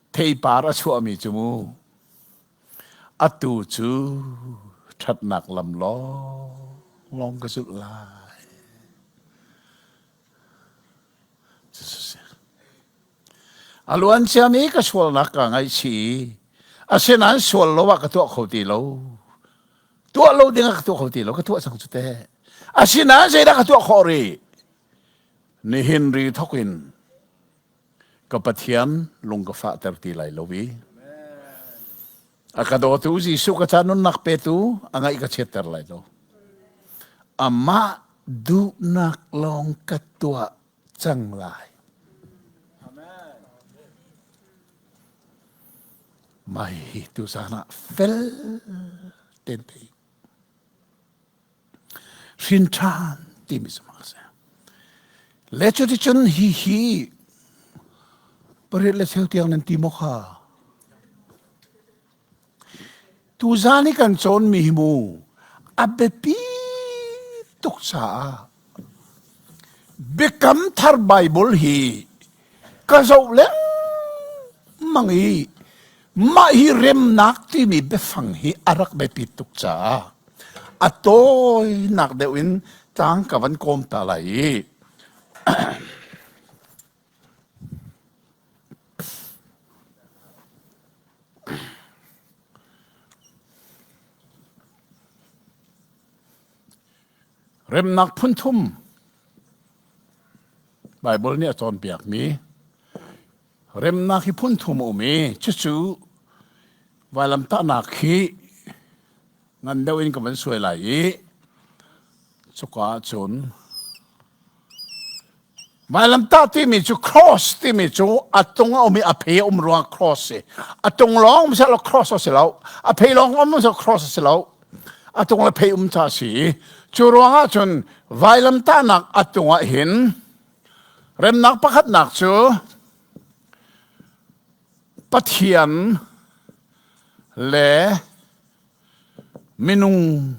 theipar a chuahmi cu mu Atu cu ṭhatnak lam lawnglawng ka zulh lai. A luan ciami ka sualnak kaa ngaihchih i asinain sual lo ah ka tuah kho ti lo. Tuah lo ding ah ka tuah kho ti lo, ka tuah cang cu teh. Asinain zeidah ka tuah khawh rih? Nihin ri thawk in. Ka Pathian lung ka fahter ti lai lo i a ka dawtu Jesuh ka ca nunnak petu a ngaih ka chiatter lai lo. Amah duhnak lawng ka tuah cang lai. Mai hi tuzan ah fel ten thei. Hrin ṭhan timi cu a si. Le cuticun hi hi pariat le cheu tiang nan ti maw kha? Tuzan i kan cawnmi hi mu a biapi tuk caah Biakam Thar Baibal hi ka zoh lengmang i mah hi remnak timi biafang hi a rak biapit tuk caah a tawinak deuh in tlang ka van kawm ta lai i Remnak phunthum Baibal nih a cawnpiakmi remnak hi phunthum a um i cucu vailamtahnak hi ngan deuh in ka van suai lai i cuka ahcun Vailamtah timi cu cross timi cu a tung a um i a phe a um ruang cross si. A tung lawng um seh cross a si lo. A phe lawng um seh cross a si lo. A tung le phe um ca si. Cu ruangah cun vailamtahnak a tung ah hin remnak pakhatnak cu Pathian le minung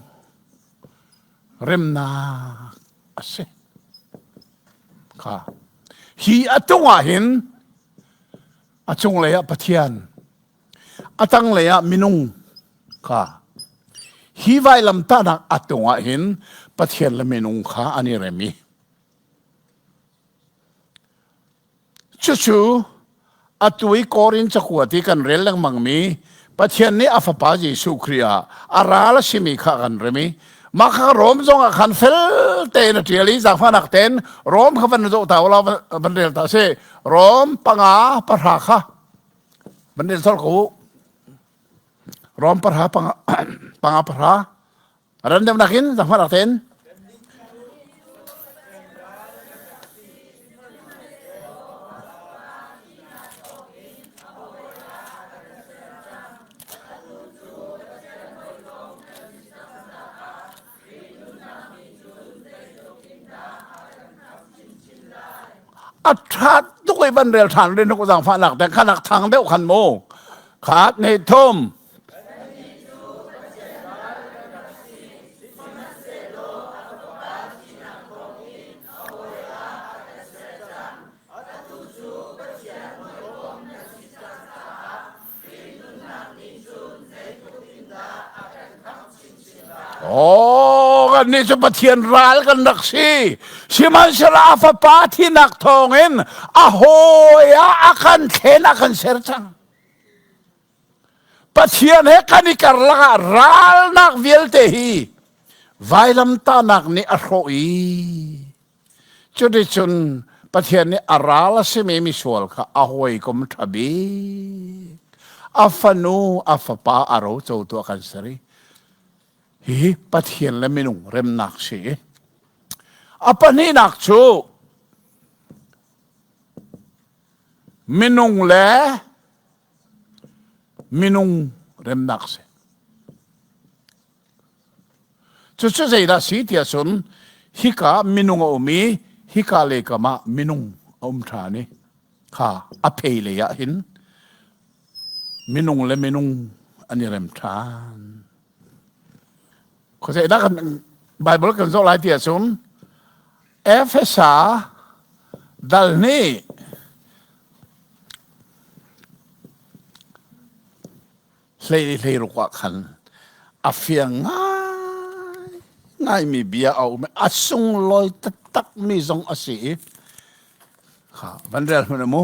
remnak a si. Kha. Hi a tung ah hin a cunglei ah Pathian, a tanglei ah minung kha. Hi vailamtahnak a tung ah hin Pathian le minung kha an i rem i Cucu atu i Korin cakuat i kan rel lengmangmi Pathian nih a Fapa Jesuh Khrih ah a ral a simi kha kan rem i mah kha Rom zong ah khan fel tein a ṭial i zaangfahnak tein Rom kha van zoh ta ulaw van rel ta si Rom panga pahra kha van rel colh ko u Rom pahra panga panga pahra Ran deuhnak in zaangfahnak tein. A ṭha tuk i van rel ṭhan rin zaangfahnak te khanak thang deuh khan mu khat ne thum Oh, kan nih cu Pathian ral kan rak si. Sihmanhsehlaw a fapa thinak thawngin a hawi ah a kan thlen a kan ser cang. Pathian he kan i karlak ah ralnak vialte hi vailamtahnak nih a hrawh i cuticun Pathian nih a ral a simi misual kha a hawikom ṭha bik a fanu a fapa a rocotu a kan ser i hihi Pathian le minung remnak si. A pahnihnak cu minung le minung remnak si. Cucu zeidah si tiah cun hika minung a um i hika lei kam ah minung a um ṭhan i kha a phei lei ah hin minung le minung an i rem ṭhan. Khuazeidah kan Bible kan zoh lai tiah cun Efesa dal nih hlei hleiruk ah khan a fiang ngai ngaimi bia a um i a sunglawi taktakmi zong a si i kha van rel hmanh mu.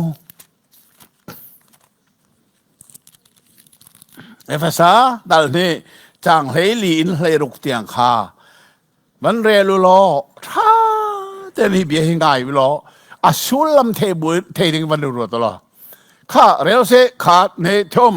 Efesa dal nih caang hleili in hleiruk tiang kha van rel u law ṭha tein hi bia hi ngai u law. A sullam thei bu thei ding van ruat law. Kha rel se kha ne thum.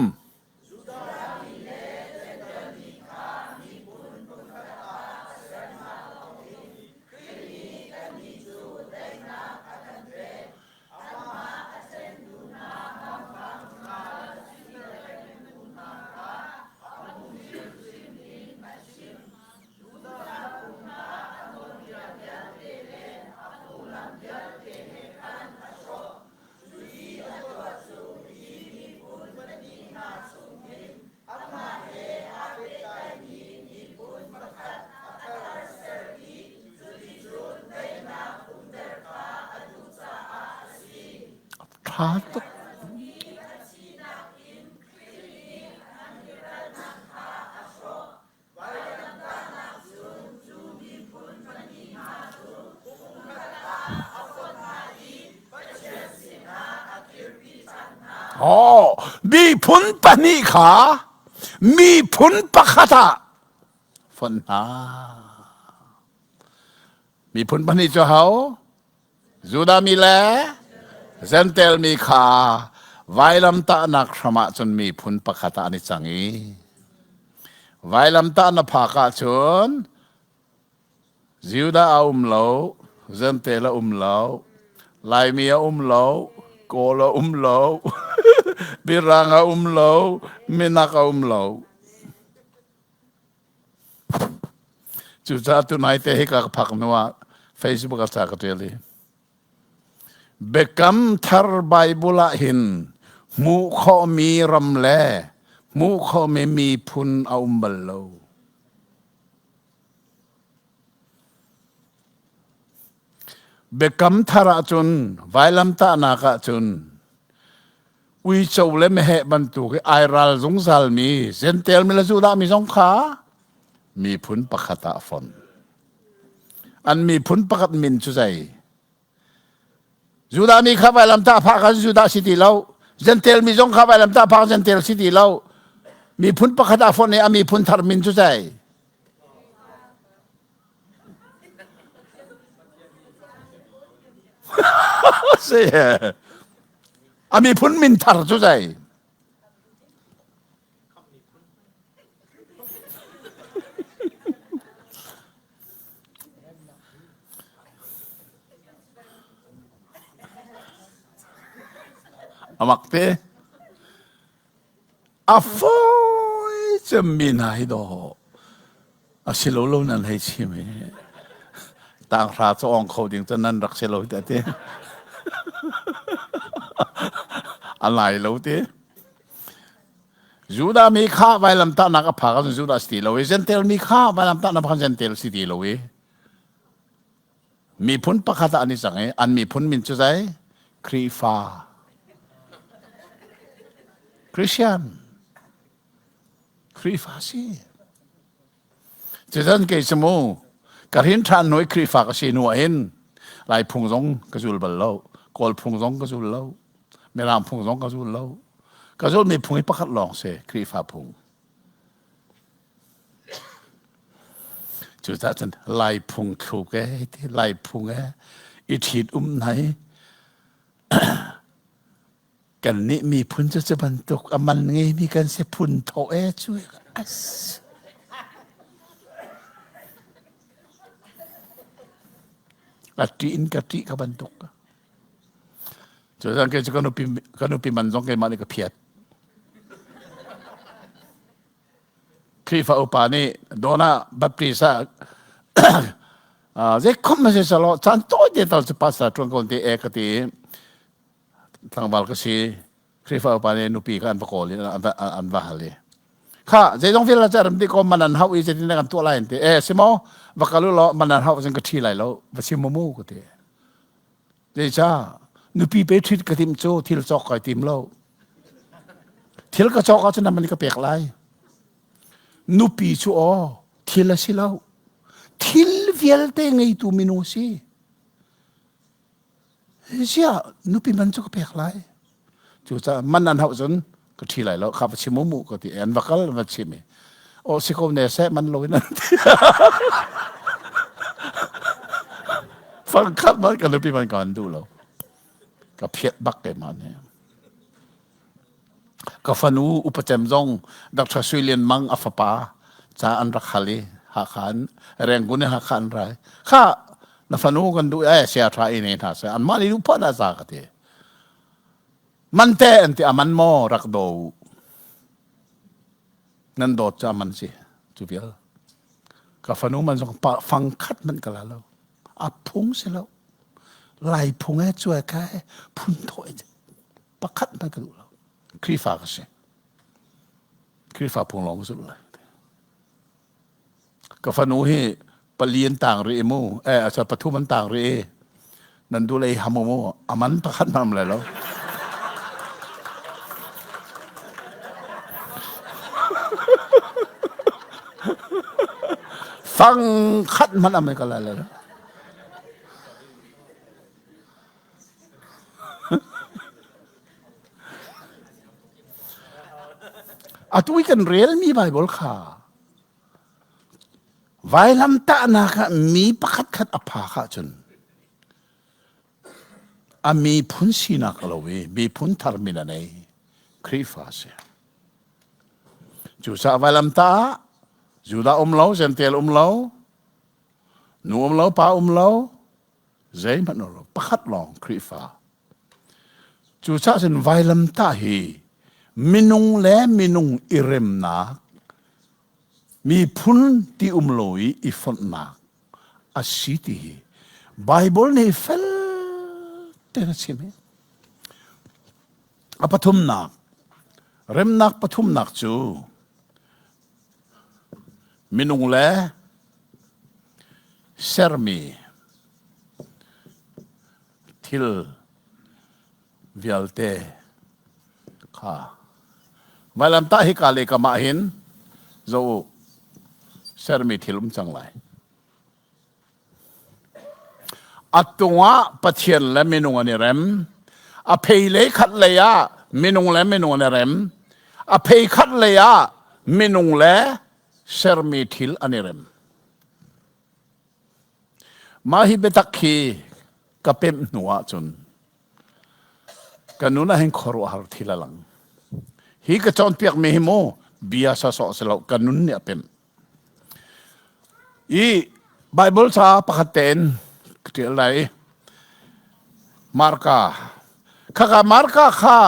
Ṭha tuk. Oh, miphun pahnih kha miphun pakhat ah fonh hna. Miphun pahnih cu ho? Judah mi le Jentail mi kha vailamtahnak hram ah cun miphun pakhat ah an i cang i vailamtah na phak ahcun Judah a um lo, Jentail a um lo, Laimi a um lo, Kawl a um lo, Mirang a um lo, Minak a um lo. Cucaah tunai te hika ka phak hnu ah Facebook ah ca ka ṭial i Biakam Thar Bible ah hin hmuh khawhmi ram le hmuh khawhmi miphun a um bal lo. Biakam Thar ahcun vailamtahnak ahcun uico le meheh bantuk i ai ral zungzalmi Jentail mi le Judah mi zong kha miphun pakhat ah a fonh. An miphun pakhat min cu zei? Judah mi kha vailamtah phah khan Judah si ti lo. Jentail mi zong kha vailamtah phah Jentail si ti lo. Miphun pakhat ah fonh i a miphun thar min cu zei? Si. A miphun min thar cu zei? Amak te. A fawi cemmi hna hi dawh a si lo lo nan hei chim i tanghra cu ong kho ding cu nan rak si lo ti ti. A lai lo ti. Judah mi kha vailamtahnak a phak ahcun Judah si ti lo i Jentail mi kha vailamtahnak phak Jentail si ti lo i miphun pakhat ah an i cang i an miphun min cu zei? Khrihfa. Christian. Khrihfa si. Cucan kei cu mu ka hrin ṭhan hnu i Khrihfa ka si hnu ah hin Lai phung zong ka zul bal lo, Kawl phung zong ka zul lo, Mirang phung zong ka zul lo. Ka zulmi phung hi pakhat lawng si, Khrihfa phung. Cucaah cun Lai phung thluk e, ti Lai phung e, i ṭhit um hna hi Kannih miphun cu cu bantuk a man ngeimi kan si phun thawh e cu as. Ka ṭih in ka ṭih ka bantuk. Cu zan kei cu ka nupi ka nupi man zong keimah nih ka phiat. Khrihfa upa nih Dona Baptist ah zei khom na si salo caan tawi te tal cu pastor ṭuan ko ti e ka ti tlangval ka si Khrihfa upa nih nupi kha an va kawl i an va hal i kha zeizong vialte cu ram dih ko man an hauh i zeitin kan tuah lai an ti e si maw va kal u law man an hauh cun ka ṭhi lai lo va chim mu mu ka ti zeicah nupi pe ṭhit ka tim cu thil cawk kai tim lo thil ka cawk ahcun man ka pek lai nupi cu aw thil a si lo thil vialte ngeitu minung si Ziah nupi man cu ka pek lai. Cucaah man an hauh cun ka ṭhi lai lo. Kha va chim u mu ka ti. An va kal an va chim i aw si ko ne seh man lo in an ti. Fangkhat man ka nupi man ka an duh lo. Ka phiat bak keimah nih. Ka fanu upacem zong Dr. Sui Lian Mang a fapa ca an rak hal i Hakha an Rangoon in Hakha an rai. Kha na fanu kan duh eh sia tha i ne hna seh anmah nih duh phah dah za ka ti. Man te an ti aman maw rak do u. Nan dawt cu aman si cu vial. Ka fanu man zong pa fang khat man ka la lo. A phung si lo. Lai phung e cuai ka e phun thawh pakhat hmanh ka duh lo. Khrihfa ka si. Khrihfa phung lawng ka zulh lai. Ka fanu hi pali an tang rih mu eh asa pathum an tang rih i nan duh lei ham mu aman pakhat hmanh am lai lo. Fang khat hmanh am ka lai lo. Atu i kan relmi Baibal kha vailamtahnak ah mi pakhatkhat a phak ahcun a miphun sinak a lo i miphun thar min a nei Khrihfa a si. Cucaah vailamtah ah Judah um lo, Gentile um lo, nu um lo, pa um lo, zeihmanh um lo pakhat lawng Khrihfa cucaah cun vailamtah hi minung le minung i remnak miphun ti um lo i i fonhnak a si ti hi Bible nih fel tein a chim hi a pathumnak remnak pathumnak cu minung le sermi thil vialte kha vailamtah hika le kam ah hin zoh u sermi thil um cang lai a tungah Pathian le minung an i rem a phei lei khat lei ah minung le minung an i rem a phei khat lei ah minung le sermi thil an i rem Mah hi biatak hi ka pemh hnu ahcun ka nun ah hin khuaruahhar thil a lang. Hi ka cawnpiakmi hi mu bia sawsawh si lo ka nun nih a pemh. I Bible ca pakhat tein ka ṭial lai i Marka khaka Marka kha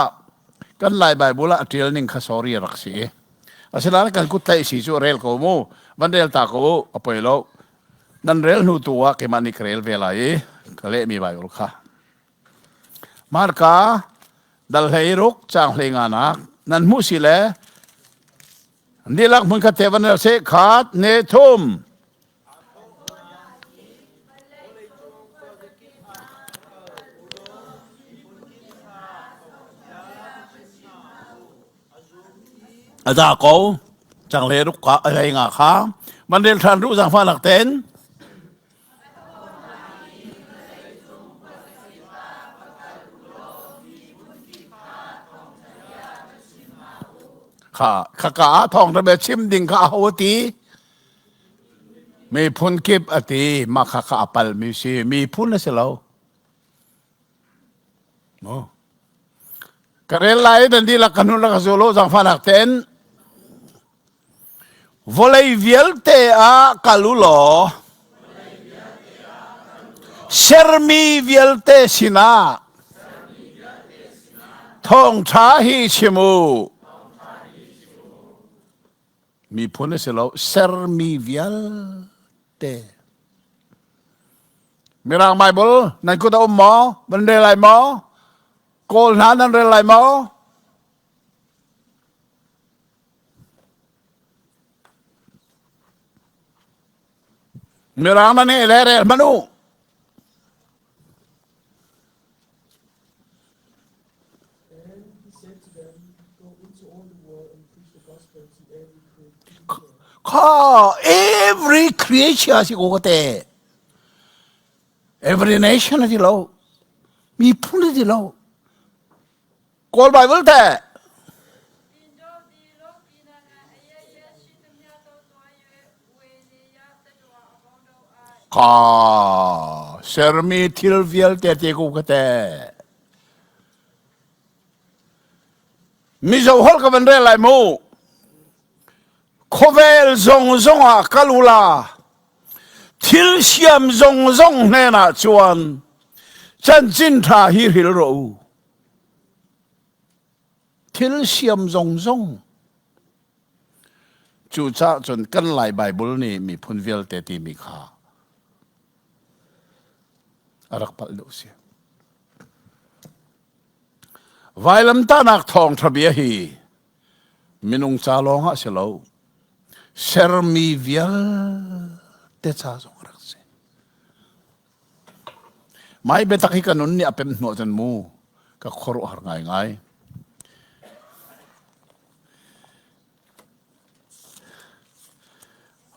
kan Lai Bible ah a ṭial ning kha sorry a rak si i asinain kan kut tlaih si cu rel ko mu van rel ta ko u a poi lo nan rel hnu tu ah keimah nih ka rel ve lai i ka lehmi Bible kha Marka dal hlei ruk caang hlei nga nak nan hmuh si le nilak hmun khat te van rel se khat ne thum A za ko. Changle ruk ka a hlei nga kha. Man rel than ru zangfa lak ten. Kha kha ka thong ra be chim ding kha a ho ti. Miphun kip a ti ma kha kha a pal mi si miphun a si lo. Ka rel lai nan dihlak ka hnun ka zul u zaangfahnak tein vawlei vialte ah kal u law sermi vialte sinah thawngṭha hi chim u. Miphun a si lo, sermi vialte. Mirang Bible nan kut a um maw? Nan rel lai maw? Kawl hna nan rel lai maw? Mirang nan he le rel hmanh u. And he said to them, Go into all the world and preach the gospel to every creature. Kha every creature si ko te. Every nation ti lo. Miphun ti lo. Kawl Bible te. Ka sermi thil vialte te ko ka te. Mizo holh ka van rel lai mu. Khawvel zong zong ah kal ula thil siam zong zong hnen ah chuan chanchin tha hi hril rawh u. Thil siam zong zong Cucaah cun kan Lai Baibal nih miphun vialte timi kha a rak palh deuh si. Vailamtahnak thawngṭha bia hi minung ca lawng ah si lo, sermi vialte ca zong a rak si. Mai biatak hi ka nun nih a pem hnawh cun mu ka khuaruahhar ngaingai.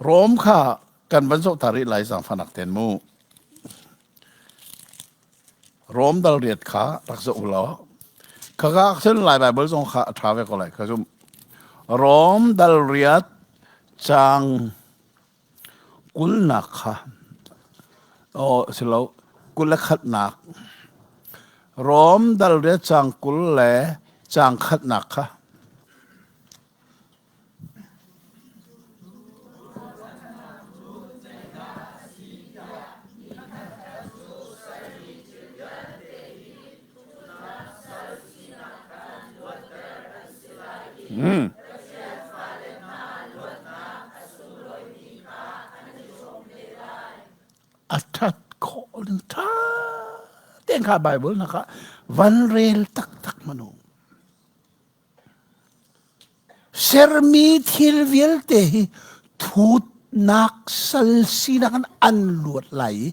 Rom kha kan van zoh ta rih lai zaangfahnak ten mu. Rom dal riat kha rak zoh u law khaka cun Lai Baibal zong kha a ṭha ve ko lai ka zumh. Rom dal riat caang kulnak kha aw si lo 21nak Rom dal riat caang 20 le caang khatnak kha. Mm. A ṭhat khawh ning ṭha tein kha Bible na kha van rel taktak manu. Sermi thil vialte hi thutnak sal sinak in an luat lai i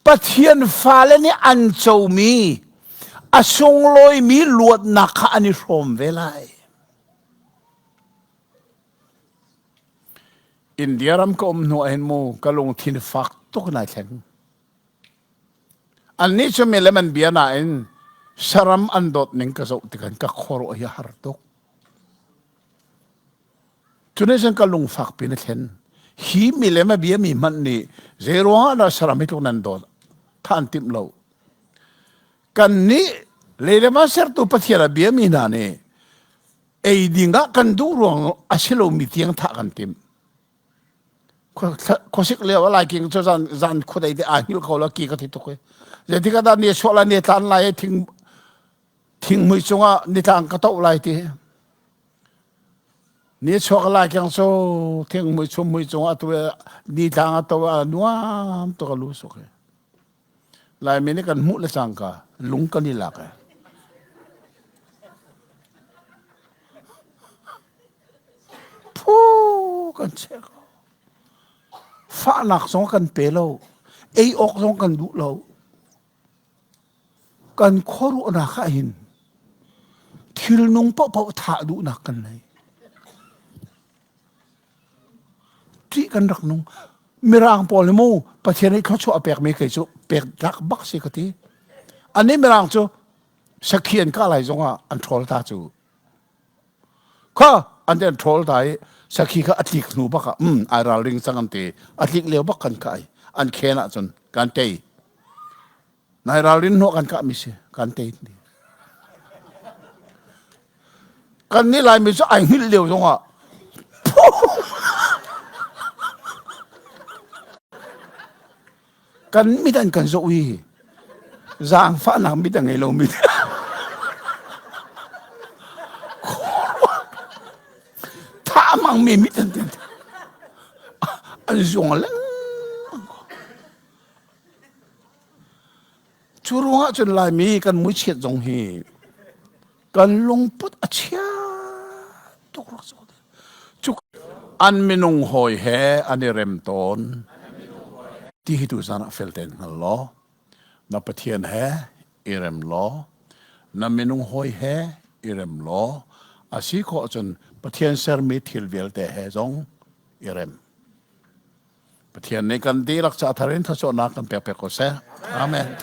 Pathian fale nih an comi a sunglawimi luatnak kha an i hrawm ve lai. India ram ka um hnu ah hin mu ka lungthin fak tuk in ai thleng. Annih cu milem an bia nain saram an dawt ning ka zoh tikhan ka khuaruah hi a har tuk. Cu nih cun ka lungfak pin a thlen. Hi milem a biami hmanh nih zei ruangah dah saram hi tluk nan dawt? Tha an timh lo. Kannih lei le van sertu Pathian a biami hna nih ei ding ah kan duh ruang a si lomi tiang thah kan timh. Khuasik lio a lai king cu zan zan khuadei te aa hngilh kho lo ki ka thi tuk i. Zeitik ah dah ni a chuah lai ni a tlan lai i thing thinghmui cungah nitlang ka toh lai ti. Ni chuak lai keng cu thinghmui chumhmui cungah tu nitlang a to a nuam tuk a lu suk hi. Laimi nih kan hmuh le cangka lung kan i lak e. Phu kan cheh ko. Fahnak zong kan pe lo. Ei awk zong kan duh lo. Kan khuaruahnak ah hin thilnung paohpaoh thah duhnak kan nei. Ṭih kan rak nung. Mirang pawl hi mu Pathian nih thluachuah a pekmi kei cu pek tlak bak si ka ti. Annih Mirang cu sakhi an kah lai zongah an ṭhawl ta cu. Kha an ti an ṭhawl ta i sakhi kha a tlik hnu bak ah um ai ralring cang an ti. A tlik lio bak kan kah i an khen ahcun kan tei. Nai ralrin hnawh kan kahmi si kan tei. Kan nih Laimi cu ai hngilh lio zongah kan mit an kan zoh i zaangfahnak mit a ngei lomi thah mangmi mit an an zuang lengmang Cu ruangah cun Laimi kan muichiat zong hi kan lungput a chia tuk rak si. Cu an minung hawi he an i rem tawn. Ti hi tu zan ah fel tein hngal law na Pathian he i rem law na minung hawi he i rem law a si khawh cun Pathian sermi thil vialte he zong i rem. Pathian nih kan dihlak ca thar in thluachuahnak kan pek pek ko seh. Amen.